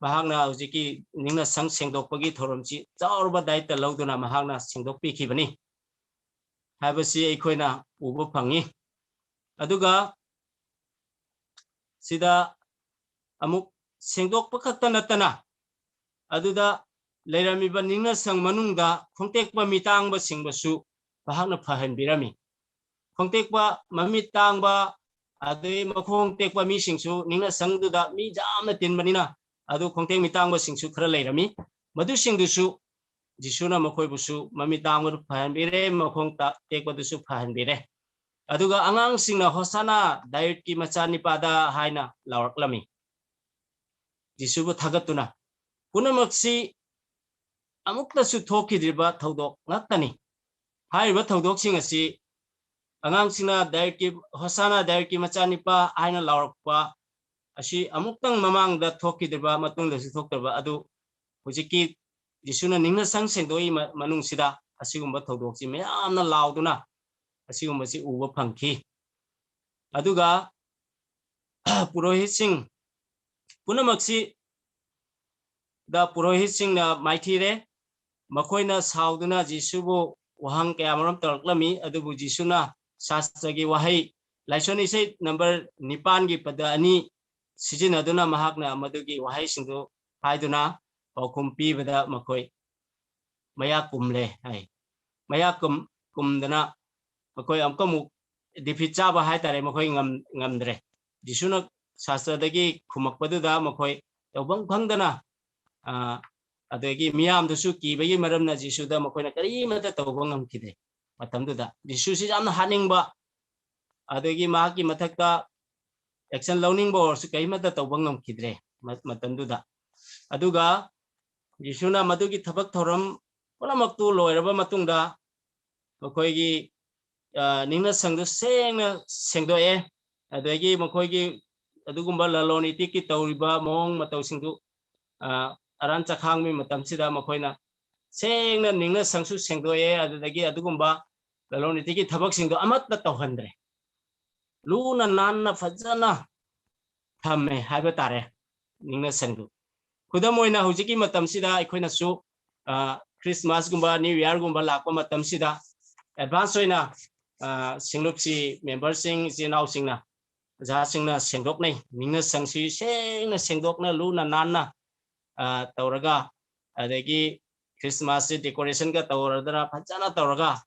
ꯃꯍꯥꯛꯅ ꯍꯧꯖꯤꯛꯀꯤ ꯅꯤꯡꯅꯁꯪ ꯁꯦꯡꯗꯣꯛꯄꯒꯤ ꯊꯧꯔꯝꯁꯤ ꯆꯥꯎꯔꯕ ꯗꯥꯏꯇ ꯂꯧꯗꯨꯅ ꯃꯍꯥꯛꯅ ꯁꯦꯡꯗꯣꯛꯄꯤꯈꯤꯕꯅꯤ ꯍꯥꯏꯕꯁꯤ ꯑꯩꯈꯣꯏꯅ ꯎꯕ ꯐꯪꯉꯤ꯫ ꯑꯗꯨꯒ ꯁꯤꯗ ꯑꯃꯨꯛ ꯁꯦꯡꯗꯣꯛꯄ ꯈꯛꯇ ꯅꯠꯇꯅ, ꯑꯗꯨꯗ ꯂꯩꯔꯝꯃꯤꯕ ꯅꯤꯡꯅꯁꯪ ꯃꯅꯨꯡꯗ ꯈꯣꯡꯇꯦꯛꯄ ꯃꯤꯇꯥꯡꯕꯁꯤꯡꯕꯁꯨ ꯃꯍꯥꯛꯅ ꯐꯍꯟꯕꯤꯔꯝꯃꯤ꯫ ꯈꯣꯡꯇꯦꯛꯄ, ꯃꯃꯤꯠ ꯇꯥꯡꯕ, ꯑꯗꯩ ꯃꯈꯣꯡ ꯇꯦꯛꯄ ꯃꯤꯁꯤꯡꯁꯨ ꯅꯤꯡꯅꯁꯪꯗꯨꯗ ꯃꯤ ꯌꯥꯝꯅ ꯇꯤꯟꯕꯅꯤꯅ, ꯑꯗꯨ ꯈꯣꯡꯇꯦꯛ ꯃꯤꯇꯥꯡꯕꯁꯤꯡꯁꯨ ꯈꯔ ꯂꯩꯔꯝꯃꯤ꯫ ꯃꯗꯨꯁꯤꯡꯗꯨꯁꯨ ꯖꯤꯁꯨꯅ ꯃꯈꯣꯏꯕꯨꯁꯨ ꯃꯃꯤꯠ ꯇꯥꯡꯕꯗꯨ ꯐꯍꯟꯕꯤꯔꯦ, ꯃꯈꯣꯡ ꯇ-, ꯇꯦꯛꯄꯗꯨꯁꯨ ꯐꯍꯟꯕꯤꯔꯦ꯫ ꯑꯗꯨꯒ ꯑꯉꯥꯡꯁꯤꯡꯅ "ꯍꯣꯁꯥꯅꯥ, ꯗꯥꯋꯤꯗꯀꯤ ꯃꯆꯥꯅꯤꯄꯥꯗ" ꯍꯥꯏꯅ ꯂꯥꯎꯔꯛꯂꯝꯃꯤ, ꯖꯤꯁꯨꯕꯨ ꯊꯥꯒꯠꯇꯨꯅ꯫ ꯄꯨꯝꯅꯃꯛꯁꯤ ꯑꯃꯨꯛꯇꯁꯨ ꯊꯣꯛꯈꯤꯗ꯭ꯔꯤꯕ ꯊꯧꯗꯣꯛ ꯉꯥꯛꯇꯅꯤ꯫ ꯍꯥꯏꯔꯤꯕ ꯊꯧꯗꯣꯛꯁꯤꯡ ꯑꯁꯤ ꯑꯉꯥꯡꯁꯤꯡꯅ "ꯗꯥꯋꯤꯗꯀꯤ, ꯍꯣꯁꯥꯅꯥ, ꯗꯥꯋꯤꯗꯀꯤ ꯃꯆꯥꯅꯤꯄꯥ" ꯍꯥꯏꯅ ꯂꯥꯎꯔꯛꯄ ꯑꯁꯤ ꯑꯃꯨꯛꯇꯪ ꯃꯃꯥꯡꯗ ꯊꯣꯛꯈꯤꯗ꯭ꯔꯤꯕ, ꯃꯇꯨꯡꯗꯁꯨ ꯊꯣꯛꯇ꯭ꯔꯤꯕ ꯑꯗꯨ ꯍꯧꯖꯤꯛꯀꯤ ꯖꯤꯁꯨꯅ ꯅꯤꯡꯅꯁꯪ ꯁꯦꯡꯗꯣꯛꯏ ꯃ-, ꯃꯅꯨꯡꯁꯤꯗ ꯑꯁꯤꯒꯨꯝꯕ ꯊꯧꯗꯣꯛꯁꯤ ꯃꯌꯥꯝꯅ ꯂꯥꯎꯗꯨꯅ ꯑꯁꯤꯒꯨꯝꯕꯁꯤ ꯎꯕ ꯐꯪꯈꯤ꯫ ꯑꯗꯨꯒ ꯄꯨꯔꯣꯍꯤꯠꯁꯤꯡ ꯄꯨꯝꯅꯃꯛꯁꯤ ꯗ ꯄꯨꯔꯣꯍꯤꯠꯁꯤꯡꯅ ꯃꯥꯏꯊꯤꯔꯦ꯫ ꯃꯈꯣꯏꯅ ꯁꯥꯎꯗꯨꯅ ꯖꯤꯁꯨꯕꯨ ꯋꯥꯍꯪ ꯀꯌꯥ ꯃꯔꯨꯝ ꯇꯧꯔꯛꯂꯝꯃꯤ, ꯑꯗꯨꯕꯨ ꯖꯤꯁꯨꯅ ꯁꯥꯁꯇ꯭ꯔꯒꯤ ꯋꯥꯍꯩ, ꯂꯥꯏꯁꯣꯟ ꯏꯁꯩ ꯅꯝꯕꯔ ꯅꯤꯄꯥꯟꯒꯤ ꯄꯗ ꯑꯅꯤ ꯁꯤꯖꯤꯟꯅꯗꯨꯅ ꯃꯍꯥꯛꯅ ꯃꯗꯨꯒꯤ ꯋꯥꯍꯩꯁꯤꯡꯗꯨ ꯍꯥꯏꯗꯨꯅ ꯄꯥꯎꯈꯨꯝ ꯄꯤꯕꯗ ꯃꯈꯣꯏ ꯃꯌꯥ ꯀꯨꯝꯂꯦ ꯍꯥꯏ꯫ ꯃꯌꯥ ꯀꯨꯝ-, ꯀꯨꯝꯗꯅ ꯃꯈꯣꯏ ꯑꯃꯨꯛꯀ ꯑꯃꯨꯛ ꯗꯤꯐꯤꯠ ꯆꯥꯕ ꯍꯥꯏꯇꯥꯔꯦ, ꯃꯈꯣꯏ ꯉꯝ-, ꯉꯝꯗ꯭ꯔꯦ꯫ ꯖꯤꯁꯨꯅ ꯁꯥꯁꯇ꯭ꯔꯗꯒꯤ ꯈꯨꯝꯃꯛꯄꯗꯨꯗ ꯃꯈꯣꯏ ꯇꯧꯐꯝ ꯈꯪꯗꯅ, ꯑ, ꯑꯗꯒꯤ ꯃꯤꯌꯥꯝꯗꯨꯁꯨ ꯀꯤꯕꯒꯤ ꯃꯔꯝꯅ ꯖꯤꯁꯨꯗ ꯃꯈꯣꯏꯅ ꯀꯔꯤꯃꯠꯇ ꯇꯧꯕ ꯉꯝꯈꯤꯗꯦ꯫ ꯃꯇꯝꯗꯨꯗ ꯖꯤꯁꯨꯁꯤ ꯌꯥꯝꯅ ꯍꯥꯠꯅꯤꯡꯕ, ꯑꯗꯒꯤ ꯃꯍꯥꯛꯀꯤ ꯃꯊꯛꯇ action ꯂꯧꯅꯤꯡꯕ ꯑꯣꯏꯔꯁꯨ ꯀꯔꯤꯃꯠꯇ ꯇꯧꯕ ꯉꯝꯈꯤꯗ꯭ꯔꯦ ꯃ-, ꯃꯇꯝꯗꯨꯗ꯫ ꯑꯗꯨꯒ ꯖꯤꯁꯨꯅ ꯃꯗꯨꯒꯤ ꯊꯕꯛ ꯊꯧꯔꯝ ꯄꯨꯝꯅꯃꯛꯇꯨ ꯂꯣꯏꯔꯕ ꯃꯇꯨꯡꯗ ꯃꯈꯣꯏꯒꯤ, ꯑ, ꯅꯤꯡꯅꯁꯪꯗꯨ ꯁꯦꯡꯅ ꯁꯦꯡꯗꯣꯛꯑꯦ꯫ ꯑꯗꯒꯤ ꯃꯈꯣꯏꯒꯤ ꯑꯗꯨꯒꯨꯝꯕ ꯂꯂꯣꯟ ꯏꯇꯤꯛꯀꯤ ꯇꯧꯔꯤꯕ ꯃꯑꯣꯡ ꯃꯇꯧꯁꯤꯡꯗꯨ, ꯑ, ꯑꯔꯥꯟ ꯆꯈꯥꯡꯕꯒꯤ ꯃꯇꯝꯁꯤꯗ ꯃꯈꯣꯏꯅ ꯁꯦꯡꯅ ꯅꯤꯡꯅꯁꯪꯁꯨ ꯁꯦꯡꯗꯣꯛꯑꯦ꯫ ꯑꯗꯨꯗꯒꯤ ꯑꯗꯨꯒꯨꯝꯕ ꯂꯂꯣꯟ ꯏꯇꯤꯛꯀꯤ ꯊꯕꯛꯁꯤꯡꯗꯣ ꯑꯃꯠꯇ ꯇꯧꯍꯟꯗ꯭ꯔꯦ꯫ ꯂꯨꯅ ꯅꯥꯟꯅ ꯐꯖꯅ ꯊꯝꯃꯦ ꯍꯥꯏꯕ ꯇꯥꯔꯦ ꯅꯤꯡꯅꯁꯪꯗꯨ꯫ ꯈꯨꯗꯝ ꯑꯣꯏꯅ ꯍꯧꯖꯤꯛꯀꯤ ꯃꯇꯝꯁꯤꯗ ꯑꯩꯈꯣꯏꯅꯁꯨ, ꯑ, ꯈ꯭ꯔꯤꯁꯃꯥꯁꯀꯨꯝꯕ, ꯅ꯭ꯌꯨ ꯏꯌꯥꯔꯒꯨꯝꯕ ꯂꯥꯛꯄ ꯃꯇꯝꯁꯤꯗ advance ꯑꯣꯏꯅ, ꯑ, ꯁꯤꯡꯂꯨꯞꯁꯤ ꯃꯦꯝꯕꯔꯁꯤꯡ, ꯏꯆꯤꯜ ꯏꯅꯥꯎꯁꯤꯡꯅ ꯑꯣꯖꯥꯁꯤꯡꯅ ꯁꯦꯡꯗꯣꯛꯅꯩ꯫ ꯅꯤꯡꯅ ꯁꯪꯁꯤ ꯁꯦꯡꯅ ꯁꯦꯡꯗꯣꯛꯅ ꯂꯨꯅ ꯅꯥꯟꯅ, ꯑ, ꯇꯧꯔꯒ, ꯑꯗꯒꯤ Christmas ꯁꯤ decoration ꯒ ꯇꯧꯔꯗꯅ ꯐꯖꯅ ꯇꯧꯔꯒ,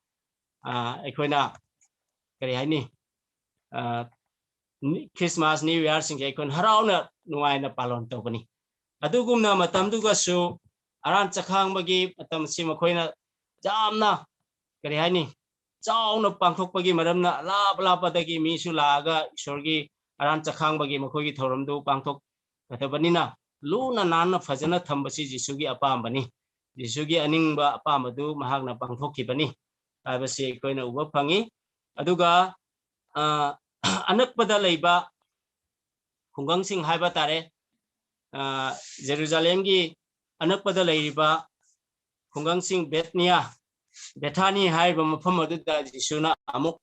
ꯑ, ꯑꯩꯈꯣꯏꯅ ꯀꯔꯤ ꯍꯥꯏꯅꯤ, ꯑ, ꯅꯤ-, Christmas, New Year ꯁꯤꯡꯁꯦ ꯑꯩꯈꯣꯏꯅ ꯍꯔꯥꯎꯅ ꯅꯨꯡꯉꯥꯏꯅ ꯄꯥꯂꯣꯟ ꯇꯧꯒꯅꯤ꯫ ꯑꯗꯨꯒꯨꯝꯅ ꯃꯇꯝꯗꯨꯒꯁꯨ ꯑꯔꯥꯟ ꯆꯈꯥꯡꯕꯒꯤ ꯃꯇꯝꯁꯤ ꯃꯈꯣꯏꯅ ꯌꯥꯝꯅ, ꯀꯔꯤ ꯍꯥꯏꯅꯤ, ꯆꯥꯎꯅ ꯄꯥꯡꯊꯣꯛꯄꯒꯤ ꯃꯔꯝꯅ ꯑꯂꯥꯞ ꯑꯂꯥꯞꯄꯗꯒꯤ ꯃꯤꯁꯨ ꯂꯥꯛꯑꯒ ꯏꯁꯣꯔꯒꯤ ꯑꯔꯥꯟ ꯆꯈꯥꯡꯕꯒꯤ ꯃꯈꯣꯏꯒꯤ ꯊꯧꯔꯝꯗꯨ ꯄꯥꯡꯊꯣꯛꯀꯗꯕꯅꯤꯅ, ꯂꯨꯅ ꯅꯥꯟꯅ ꯐꯖꯅ ꯊꯝꯕꯁꯤ ꯖꯤꯁꯨꯒꯤ ꯑꯄꯥꯝꯕꯅꯤ꯫ ꯖꯤꯁꯨꯒꯤ ꯑꯅꯤꯡꯕ ꯑꯄꯥꯝꯕꯗꯨ ꯃꯍꯥꯛꯅ ꯄꯥꯡꯊꯣꯛꯈꯤꯕꯅꯤ ꯍꯥꯏꯕꯁꯤ ꯑꯩꯈꯣꯏꯅ ꯎꯕ ꯐꯪꯉꯤ꯫ ꯑꯗꯨꯒ, ꯑ, ꯑꯅꯛꯄꯗ ꯂꯩꯕ ꯈꯨꯡꯒꯪꯁꯤꯡ ꯍꯥꯏꯕ ꯇꯥꯔꯦ, ꯑ, ꯖꯦꯔꯨꯖꯥꯂꯦꯝꯒꯤ ꯑꯅꯛꯄꯗ ꯂꯩꯔꯤꯕ ꯈꯨꯡꯒꯪꯁꯤꯡ, ꯕꯦꯊꯅꯤꯌꯥ, ꯕꯦꯊꯥꯅꯤ ꯍꯥꯏꯔꯤꯕ ꯃꯐꯝ ꯑꯗꯨꯗ ꯖꯤꯁꯨꯅ ꯑꯃꯨꯛ,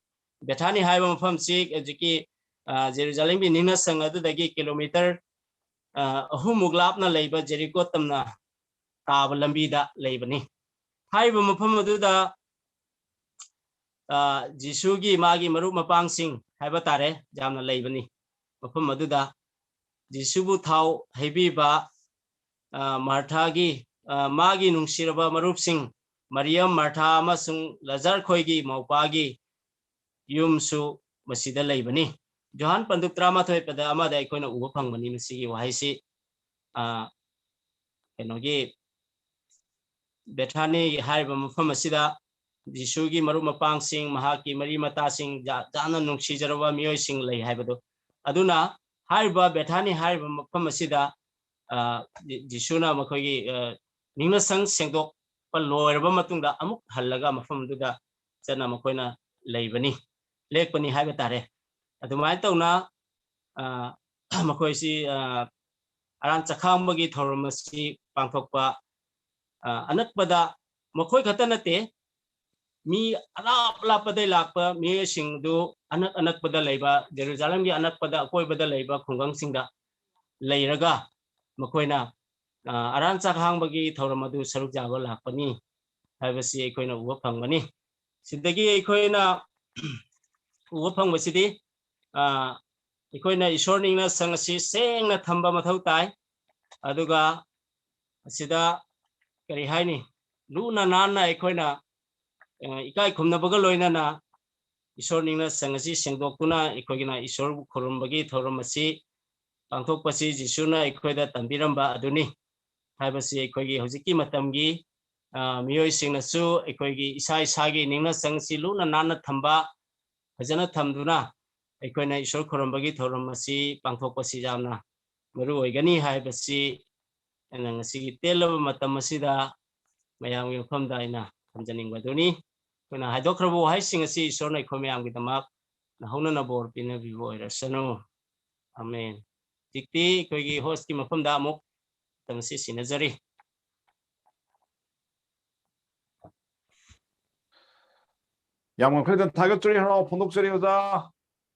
ꯕꯦꯊꯥꯅꯤ ꯍꯥꯏꯕ ꯃꯐꯝꯁꯤ ꯍꯧꯖꯤꯛꯀꯤ, ꯑ, ꯖꯦꯔꯨꯖꯥꯂꯦꯝꯒꯤ ꯅꯤꯡꯅꯁꯪ ꯑꯗꯨꯗꯒꯤ ꯀꯤꯂꯣꯃꯤꯇꯔ, ꯑ, ꯑꯍꯨꯝꯃꯨꯛ ꯂꯥꯞꯅ ꯂꯩꯕ ꯖꯦꯔꯤꯀꯣ ꯇꯝꯅ ꯇꯥꯕ ꯂꯝꯕꯤꯗ ꯂꯩꯕꯅꯤ꯫ ꯍꯥꯏꯔꯤꯕ ꯃꯐꯝ ꯑꯗꯨꯗ, ꯑ, ꯖꯤꯁꯨꯒꯤ ꯃꯥꯒꯤ ꯃꯔꯨꯞ ꯃꯄꯥꯡꯁꯤꯡ ꯍꯥꯏꯕ ꯇꯥꯔꯦ, ꯌꯥꯝꯅ ꯂꯩꯕꯅꯤ꯫ ꯃꯐꯝ ꯑꯗꯨꯗ ꯖꯤꯁꯨꯕꯨ ꯊꯥꯎ ꯍꯩꯕꯤꯕ, ꯑ, ꯃꯥꯔꯊꯥꯒꯤ, ꯑ, ꯃꯥꯒꯤ ꯅꯨꯡꯁꯤꯔꯕ ꯃꯔꯨꯞꯁꯤꯡ ꯃꯔꯤꯌꯝ, ꯃꯥꯔꯊꯥ ꯑꯃꯁꯨꯡ ꯂꯥꯖꯔ ꯈꯣꯏꯒꯤ ꯃꯧꯄꯥꯒꯤ ꯌꯨꯝꯁꯨ ꯃꯁꯤꯗ ꯂꯩꯕꯅꯤ꯫ ꯌꯣꯍꯥꯟ ꯄꯟꯗꯨꯞ ꯇꯔꯥꯃꯥꯊꯣꯏ ꯄꯗ ꯑꯃꯗ ꯑꯩꯈꯣꯏꯅ ꯎꯕ ꯐꯪꯕꯅꯤ ꯃꯁꯤꯒꯤ ꯋꯥꯍꯩꯁꯤ꯫ ꯑ, ꯀꯩꯅꯣꯒꯤ ꯕꯦꯊꯥꯅꯤ ꯍꯥꯏꯔꯤꯕ ꯃꯐꯝ ꯑꯁꯤꯗ ꯖꯤꯁꯨꯒꯤ ꯃꯔꯨꯞ ꯃꯄꯥꯡꯁꯤꯡ, ꯃꯍꯥꯛꯀꯤ ꯃꯔꯤ ꯃꯇꯥꯁꯤꯡ, ꯖꯥ-, ꯖꯥꯅ ꯅꯨꯡꯁꯤꯖꯔꯕ ꯃꯤꯑꯣꯏꯁꯤꯡ ꯂꯩ ꯍꯥꯏꯕꯗꯨ꯫ ꯑꯗꯨꯅ ꯍꯥꯏꯔꯤꯕ ꯕꯦꯊꯥꯅꯤ ꯍꯥꯏꯔꯤꯕ ꯃꯐꯝ ꯑꯁꯤꯗ, ꯑ, ꯖꯤ-, ꯖꯤꯁꯨꯅ ꯃꯈꯣꯏꯒꯤ, ꯑ, ꯅꯤꯡꯅꯁꯪ ꯁꯦꯡꯗꯣꯛꯄ ꯂꯣꯏꯔꯕ ꯃꯇꯨꯡꯗ ꯑꯃꯨꯛ ꯍꯜꯂꯒ ꯃꯐꯝꯗꯨꯗ ꯆꯠꯅ ꯃꯈꯣꯏꯅ ꯂꯩꯕꯅꯤ, ꯂꯦꯛꯄꯅꯤ ꯍꯥꯏꯕ ꯇꯥꯔꯦ꯫ ꯑꯗꯨꯃꯥꯏꯅ ꯇꯧꯅ, ꯑ, ꯃꯈꯣꯏꯁꯤ, ꯑ, ꯑꯔꯥꯟ ꯆꯈꯥꯡꯕꯒꯤ ꯊꯧꯔꯝ ꯑꯁꯤ ꯄꯥꯡꯊꯣꯛꯄ, ꯑ, ꯑꯅꯛꯄꯗ ꯃꯈꯣꯏ ꯈꯛꯇ ꯅꯠꯇꯦ, ꯃꯤ ꯑꯔꯥꯞ ꯑꯔꯥꯞꯄꯗꯒꯤ ꯂꯥꯛꯄ ꯃꯤꯑꯣꯏꯁꯤꯡꯗꯨ ꯑꯅꯛ ꯑꯅꯛꯄꯗ ꯂꯩꯕ, ꯖꯦꯔꯨꯖꯥꯂꯦꯝꯒꯤ ꯑꯅꯛꯄꯗ, ꯑꯀꯣꯏꯕꯗ ꯂꯩꯕ ꯈꯨꯡꯒꯪꯁꯤꯡꯗ ꯂꯩꯔꯒ ꯃꯈꯣꯏꯅ, ꯑ, ꯑꯔꯥꯟ ꯆꯥꯛꯍꯥꯡꯕꯒꯤ ꯊꯧꯔꯝ ꯑꯗꯨ ꯁꯔꯨꯛ ꯌꯥꯕ ꯂꯥꯛꯄꯅꯤ ꯍꯥꯏꯕꯁꯤ ꯑꯩꯈꯣꯏꯅ ꯎꯕ ꯐꯪꯒꯅꯤ꯫ ꯁꯤꯗꯒꯤ ꯑꯩꯈꯣꯏꯅ ꯎꯕ ꯐꯪꯕꯁꯤꯗꯤ, ꯑ, ꯑꯩꯈꯣꯏꯅ ꯏꯁꯣꯔ ꯅꯤꯡꯅ ꯁꯪ ꯑꯁꯤ ꯁꯦꯡꯅ ꯊꯝꯕ ꯃꯊꯧ ꯇꯥꯏ꯫ ꯑꯗꯨꯒ ꯑꯁꯤꯗ ꯀꯔꯤ ꯍꯥꯏꯅꯤ, ꯂꯨꯅ ꯅꯥꯟꯅ ꯑꯩꯈꯣꯏꯅ ꯏꯀꯥꯏ ꯈꯨꯝꯅꯕꯒ ꯂꯣꯏꯅꯅ ꯏꯁꯣꯔ ꯅꯤꯡꯅ ꯁꯪ ꯑꯁꯤ ꯁꯦꯡꯗꯣꯛꯇꯨꯅ ꯑꯩꯈꯣꯏꯒꯤꯅ ꯏꯁꯣꯔꯕꯨ ꯈꯨꯔꯨꯝꯕꯒꯤ ꯊꯧꯔꯝ ꯑꯁꯤ ꯄꯥꯡꯊꯣꯛꯄꯁꯤ ꯖꯤꯁꯨꯅ ꯑꯩꯈꯣꯏꯗ ꯇꯝꯕꯤꯔꯝꯕ ꯑꯗꯨꯅꯤ ꯍꯥꯏꯕꯁꯤ ꯑꯩꯈꯣꯏꯒꯤ ꯍꯧꯖꯤꯛꯀꯤ ꯃꯇꯝꯒꯤ ꯃꯤꯑꯣꯏꯁꯤꯡꯅꯁꯨ ꯑꯩꯈꯣꯏꯒꯤ ꯏꯁꯥ ꯏꯁꯥꯒꯤ ꯅꯤꯡꯅ ꯁꯪ ꯑꯁꯤ ꯂꯨꯅ ꯅꯥꯟꯅ ꯊꯝꯕ, ꯐꯖꯅ ꯊꯝꯗꯨꯅ ꯑꯩꯈꯣꯏꯅ ꯏꯁꯣꯔ ꯈꯨꯔꯨꯝꯕꯒꯤ ꯊꯧꯔꯝ ꯑꯁꯤ ꯄꯥꯡꯊꯣꯛꯄꯁꯤ ꯌꯥꯝꯅ ꯃꯔꯨ ꯑꯣꯏꯒꯅꯤ ꯍꯥꯏꯕꯁꯤ ꯑꯩꯅ ꯉꯁꯤꯒꯤ ꯇꯦꯜꯂꯕ ꯃꯇꯝ ꯑꯁꯤꯗ ꯃꯌꯥꯝꯒꯤ ꯃꯐꯝꯗ ꯑꯩꯅ ꯊꯝꯖꯅꯤꯡꯕꯗꯨꯅꯤ꯫ ꯑꯩꯈꯣꯏꯅ ꯍꯥꯏꯗꯣꯛꯈ꯭ꯔꯕ ꯋꯥꯍꯩꯁꯤꯡ ꯑꯁꯤ ꯏꯁꯣꯔꯅ ꯑꯩꯈꯣꯏ ꯃꯌꯥꯝꯒꯤꯗꯃꯛ ꯅꯍꯧꯅꯅ ꯕꯣꯔ ꯄꯤꯅꯕꯤꯕ ꯑꯣꯏꯔꯁꯅꯨ꯫ ꯑꯃꯦꯟ꯫ ꯍꯧꯖꯤꯛꯇꯤ ꯑꯩꯈꯣꯏꯒꯤ ꯍꯣꯁꯀꯤ ꯃꯐꯝꯗ ꯑꯃꯨꯛ ꯃꯇꯝ ꯑꯁꯤ ꯁꯤꯟꯅꯖꯔꯤ꯫ ꯌꯥꯝ ꯉꯝꯈꯩꯗ ꯊꯥꯒꯠꯆꯔꯤ, ꯍꯔꯥꯎ ꯐꯣꯡꯗꯣꯛꯆꯔꯤ ꯑꯣꯖꯥ꯫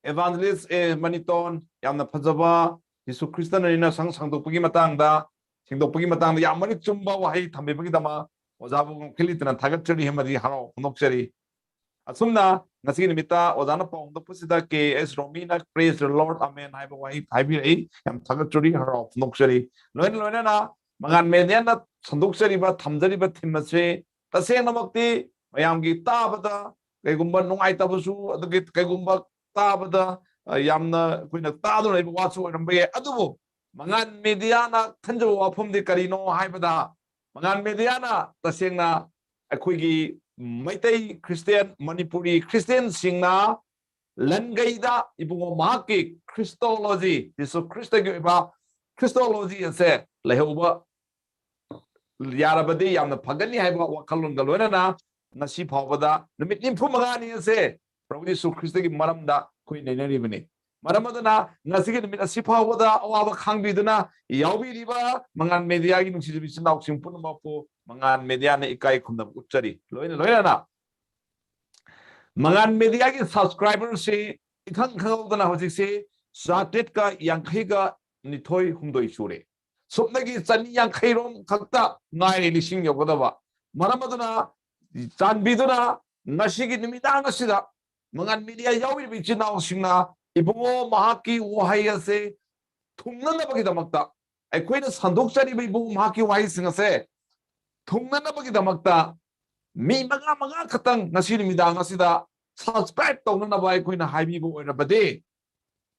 Evangelist A ꯃꯅꯤꯇꯣꯟ, ꯌꯥꯝꯅ ꯐꯖꯕ ꯖꯤꯁꯨ ꯈ꯭ꯔꯤꯁꯇꯅ ꯅꯤꯡꯅ ꯁꯪ ꯁꯥꯡꯗꯣꯛꯄꯒꯤ ꯃꯇꯥꯡꯗ, ꯁꯦꯡꯗꯣꯛꯄꯒꯤ ꯃꯇꯥꯡꯗ ꯌꯥꯝ ꯃꯔꯤꯛ ꯆꯨꯝꯕ ꯋꯥꯍꯩ ꯊꯝꯕꯤꯕꯒꯤꯗꯃꯛ ꯑꯣꯖꯥꯕꯨ ꯉꯝꯈꯩ ꯂꯩꯇꯅ ꯊꯥꯒꯠꯆꯔꯤ ꯑꯃꯗꯤ ꯍꯔꯥꯎ ꯐꯣꯡꯗꯣꯛꯆꯔꯤ꯫ ꯑꯁꯨꯝꯅ ꯉꯁꯤꯒꯤ ꯅꯨꯃꯤꯠꯇ ꯑꯣꯖꯥꯅ ꯄꯥꯎ ꯍꯣꯡꯗꯣꯛꯄꯁꯤꯗ ꯀꯦ ꯑꯦꯁ ꯔꯣꯃꯤꯅ "Praise the Lord, Amen" ꯍꯥꯏꯕ ꯋꯥꯍꯩ ꯍꯥꯏꯕꯤꯔꯛꯏ꯫ ꯌꯥꯝ ꯊꯥꯒꯠꯆꯔꯤ, ꯍꯔꯥꯎ ꯐꯣꯡꯗꯣꯛꯆꯔꯤ꯫ ꯂꯣꯏꯅ ꯂꯣꯏꯅꯅ ꯃꯉꯥꯟ ꯃꯦꯗꯤꯌꯥꯅ ꯁꯟꯗꯣꯛꯆꯔꯤꯕ, ꯊꯝꯖꯔꯤꯕ ꯊꯤꯝ ꯑꯁꯤ ꯇꯁꯦꯡꯅꯃꯛꯇꯤ ꯃꯌꯥꯝꯒꯤ ꯇꯥꯕꯗ ꯀꯩꯒꯨꯝꯕ ꯅꯨꯡꯉꯥꯏꯇꯕꯁꯨ, ꯑꯗꯨꯒꯤ ꯀꯩꯒꯨꯝꯕ ꯇꯥꯕꯗ, ꯑ, ꯌꯥꯝꯅ ꯑꯩꯈꯣꯏꯅ ꯇꯥꯗꯨꯅ ꯂꯩꯕ ꯋꯥꯁꯨ ꯑꯣꯏꯔꯝꯕ ꯌꯥꯏ꯫ ꯑꯗꯨꯕꯨ ꯃꯉꯥꯟ ꯃꯦꯗꯤꯌꯥꯅ ꯈꯟꯖꯕ ꯋꯥꯐꯝꯗꯤ ꯀꯔꯤꯅꯣ ꯍꯥꯏꯕꯗ, ꯃꯉꯥꯟ ꯃꯦꯗꯤꯌꯥꯅ ꯇꯁꯦꯡꯅ ꯑꯩꯈꯣꯏꯒꯤ ꯃꯩꯇꯩ ꯈ꯭ꯔꯤꯁꯇꯤꯌꯥꯟ, ꯃꯅꯤꯄꯨꯔꯤ ꯈ꯭ꯔꯤꯁꯇꯤꯌꯥꯟꯁꯤꯡꯅ ꯂꯟꯒꯩꯗ ꯏꯕꯨꯡꯉꯣ ꯃꯍꯥꯛꯀꯤ ꯈ꯭ꯔꯤꯁꯇꯣꯂꯣꯖꯤ, ꯖꯤꯁꯨ ꯈ꯭ꯔꯤꯁꯇꯒꯤ ꯑꯣꯏꯕ ꯈ꯭ꯔꯤꯁꯇꯣꯂꯣꯖꯤ ꯑꯁꯦ ꯂꯩꯍꯧꯕ ꯌꯥꯔꯕꯗꯤ ꯌꯥꯝꯅ ꯐꯒꯅꯤ ꯍꯥꯏꯕ ꯋꯥꯈꯜꯂꯣꯟꯒ ꯂꯣꯏꯅꯅ ꯉꯁꯤ ꯐꯥꯎꯕꯗ ꯅꯨꯃꯤꯠ ꯅꯤꯐꯨ ꯃꯉꯥꯅꯤ ꯑꯁꯦ ꯄ꯭ꯔꯚꯨ ꯖꯤꯁꯨ ꯈ꯭ꯔꯤꯁꯇꯒꯤ ꯃꯔꯝꯗ ꯑꯩꯈꯣꯏ ꯅꯩꯅꯔꯤꯕꯅꯤ꯫ ꯃꯔꯝ ꯑꯗꯨꯅ ꯉꯁꯤꯒꯤ ꯅꯨꯃꯤꯠ ꯑꯁꯤ ꯐꯥꯎꯕꯗ ꯑꯋꯥꯕ ꯈꯥꯡꯕꯤꯗꯨꯅ ꯌꯥꯎꯕꯤꯔꯤꯕ ꯃꯉꯥꯟ ꯃꯦꯗꯤꯌꯥꯒꯤ ꯅꯨꯡꯁꯤꯖꯕ ꯏꯆꯤꯟ ꯏꯅꯥꯎꯁꯤꯡ ꯄꯨꯝꯅꯃꯛꯄꯨ ꯃꯉꯥꯟ ꯃꯦꯗꯤꯌꯥꯅ ꯏꯀꯥꯏ ꯈꯨꯝꯅꯕ ꯎꯠꯆꯔꯤ꯫ ꯂꯣꯏꯅ ꯂꯣꯏꯅꯅ ꯃꯉꯥꯟ ꯃꯦꯗꯤꯌꯥꯒꯤ ꯁꯕꯁꯀ꯭ꯔꯥꯏꯕꯔꯁꯤ ꯏꯈꯪ ꯈꯪꯍꯧꯗꯅ ꯍꯧꯖꯤꯛꯁꯤ ꯆꯥꯇ꯭ꯔꯦꯠꯀ ꯌꯥꯡꯈꯩꯒ ꯅꯤꯊꯣꯏ ꯍꯨꯝꯗꯣꯏ ꯁꯨꯔꯦ꯫ ꯁꯨꯞꯅꯒꯤ ꯆꯅꯤ ꯌꯥꯡꯈꯩꯔꯣꯝ ꯈꯛꯇ ꯉꯥꯏꯔꯦ ꯂꯤꯁꯤꯡ ꯌꯧꯒꯗꯕ꯫ ꯃꯔꯝ ꯑꯗꯨꯅ ꯆꯥꯟꯕꯤꯗꯨꯅ ꯉꯁꯤꯒꯤ ꯅꯨꯃꯤꯗꯥꯡ ꯑꯁꯤꯗ ꯃꯉꯥꯟ ꯃꯦꯗꯤꯌꯥ ꯌꯥꯎꯔꯤꯕ ꯏꯆꯤꯟ ꯏꯅꯥꯎꯁꯤꯡꯅ ꯏꯕꯨꯡꯉꯣ ꯃꯍꯥꯛꯀꯤ ꯋꯥꯍꯩ ꯑꯁꯦ ꯊꯨꯡꯅꯅꯕꯒꯤꯗꯃꯛꯇ, ꯑꯩꯈꯣꯏꯅ ꯁꯟꯗꯣꯛꯆꯔꯤꯕ ꯏꯕꯨꯡꯉꯣ ꯃꯍꯥꯛꯀꯤ ꯋꯥꯍꯩꯁꯤꯡ ꯑꯁꯦ ꯊꯨꯡꯅꯅꯕꯒꯤꯗꯃꯛꯇ ꯃꯤ ꯃꯉꯥ ꯃꯉꯥ ꯈꯛꯇꯪ ꯉꯁꯤ ꯅꯨꯃꯤꯗꯥꯡ ꯑꯁꯤꯗ subscribe ꯇꯧꯅꯅꯕ ꯑꯩꯈꯣꯏꯅ ꯍꯥꯏꯕꯤꯕ ꯑꯣꯏꯔꯕꯗꯤ,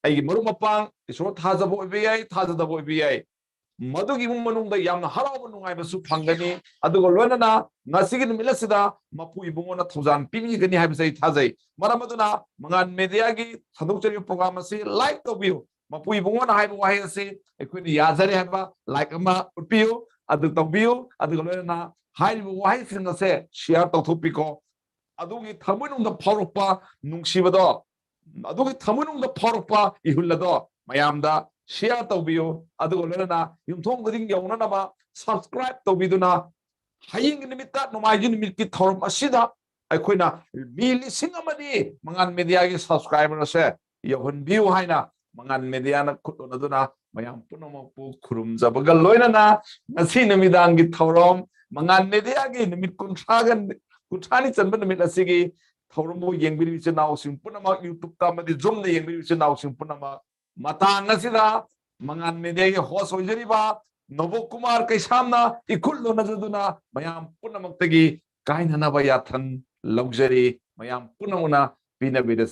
ꯑꯩꯒꯤ ꯃꯔꯨꯞ ꯃꯄꯥꯡ, ꯏꯁꯣꯔ ꯊꯥꯖꯕ ꯑꯣꯏꯕ ꯌꯥꯏ, ꯊꯥꯖꯗꯕ ꯑꯣꯏꯕ ꯌꯥꯏ, ꯃꯗꯨꯒꯤ ꯏꯃꯨꯡ ꯃꯅꯨꯡꯗ ꯌꯥꯝꯅ ꯍꯔꯥꯎꯕ ꯅꯨꯡꯉꯥꯏꯕꯁꯨ ꯐꯪꯒꯅꯤ꯫ ꯑꯗꯨꯒ ꯂꯣꯏꯅꯅ ꯉꯁꯤꯒꯤ ꯅꯨꯃꯤꯠ ꯑꯁꯤꯗ ꯃꯄꯨ ꯏꯕꯨꯡꯉꯣꯅ ꯊꯧꯖꯥꯜ ꯄꯤꯕꯤꯒꯅꯤ ꯍꯥꯏꯕꯁꯦ ꯑꯩ ꯊꯥꯖꯩ꯫ ꯃꯔꯝ ꯑꯗꯨꯅ ꯃꯉꯥꯜ ꯃꯦꯗꯤꯌꯥꯒꯤ ꯁꯟꯗꯣꯛꯆꯔꯤꯕ program ꯑꯁꯤ like ꯇꯧꯕꯤꯌꯨ꯫ ꯃꯄꯨ ꯏꯕꯨꯡꯉꯣꯅ ꯍꯥꯏꯕ ꯋꯥꯍꯩ ꯑꯁꯤ ꯑꯩꯈꯣꯏꯅ ꯌꯥꯖꯔꯦ ꯍꯥꯏꯕ like ꯑꯃ ꯎꯠꯄꯤꯌꯨ, ꯑꯗꯨ ꯇꯧꯕꯤꯌꯨ꯫ ꯑꯗꯨꯒ ꯂꯣꯏꯅꯅ ꯍꯥꯏꯔꯤꯕ ꯋꯥꯍꯩꯁꯤꯡ ꯑꯁꯦ share ꯇꯧꯊꯣꯛꯄꯤꯀꯣ꯫ ꯑꯗꯨꯒꯤ ꯊꯃꯣꯏꯅꯨꯡꯗ ꯐꯥꯎꯔꯛꯄ ꯅꯨꯡꯁꯤꯕꯗꯣ, ꯑꯗꯨꯒꯤ ꯊꯃꯣꯏꯅꯨꯡꯗ ꯐꯥꯎꯔꯛꯄ ꯏꯍꯨꯜ ꯑꯗꯣ ꯃꯌꯥꯝꯗ share ꯇꯧꯕꯤꯌꯨ꯫ ꯑꯗꯨꯒ ꯂꯣꯏꯅꯅ ꯌꯨꯝꯊꯣꯡ ꯈꯨꯗꯤꯡ ꯌꯧꯅꯅꯕ subscribe ꯇꯧꯕꯤꯗꯨꯅ, ꯍꯌꯦꯡꯒꯤ ꯅꯨꯃꯤꯠꯇ, ꯅꯣꯡꯃꯥꯏꯖꯤꯡ ꯅꯨꯃꯤꯠꯀꯤ ꯊꯧꯔꯝ ꯑꯁꯤꯗ ꯑꯩꯈꯣꯏꯅ ꯃꯤ ꯂꯤꯁꯤꯡ ꯑꯃꯗꯤ ꯃꯉꯥꯜ ꯃꯦꯗꯤꯌꯥꯒꯤ subscriber ꯑꯁꯦ ꯌꯧꯍꯟꯕꯤꯌꯨ ꯍꯥꯏꯅ ꯃꯉꯥꯜ ꯃꯦꯗꯤꯌꯥꯅ ꯈꯨꯠ ꯂꯣꯟꯅꯗꯨꯅ ꯃꯌꯥꯝ ꯄꯨꯝꯅꯃꯛꯄꯨ ꯈꯨꯔꯨꯝꯖꯕꯒ ꯂꯣꯏꯅꯅ, ꯉꯁꯤ ꯅꯨꯃꯤꯗꯥꯡꯒꯤ ꯊꯧꯔꯝ, ꯃꯉꯥꯜ ꯃꯦꯗꯤꯌꯥꯒꯤ ꯅꯨꯃꯤꯠ ꯀꯨꯟꯊ꯭ꯔꯥꯒ, ꯀꯨꯟꯊ꯭ꯔꯥꯅꯤ ꯆꯟꯕ ꯅꯨꯃꯤꯠ ꯑꯁꯤꯒꯤ ꯊꯧꯔꯝꯕꯨ ꯌꯦꯡꯕꯤꯔꯤꯕ ꯏꯆꯤꯟ ꯏꯅꯥꯎꯁꯤꯡ ꯄꯨꯝꯅꯃꯛ, YouTube-ꯇ ꯑꯃꯗꯤ Zoom-ꯗ ꯌꯦꯡꯕꯤꯔꯤꯕ ꯏꯆꯤꯟ ꯏꯅꯥꯎꯁꯤꯡ ꯄꯨꯝꯅꯃꯛ, ꯃꯇꯥꯡ ꯑꯁꯤꯗ ꯃꯉꯥꯜ ꯃꯦꯗꯤꯌꯥꯒꯤ host ꯑꯣꯏꯖꯔꯤꯕ ꯅꯣꯕꯣ ꯀꯨꯃꯥꯔ ꯀꯩꯁꯥꯝꯅ ꯏꯈꯨꯠ ꯂꯣꯟꯅꯖꯗꯨꯅ ꯃꯌꯥꯝ ꯄꯨꯝꯅꯃꯛꯇꯒꯤ ꯀꯥꯏꯅꯅꯕ ꯌꯥꯊꯪ ꯂꯧꯖꯔꯤ꯫ ꯃꯌꯥꯝ ꯄꯨꯝꯅꯃꯛꯅ ꯄꯤꯅꯕꯤꯔꯁꯤ꯫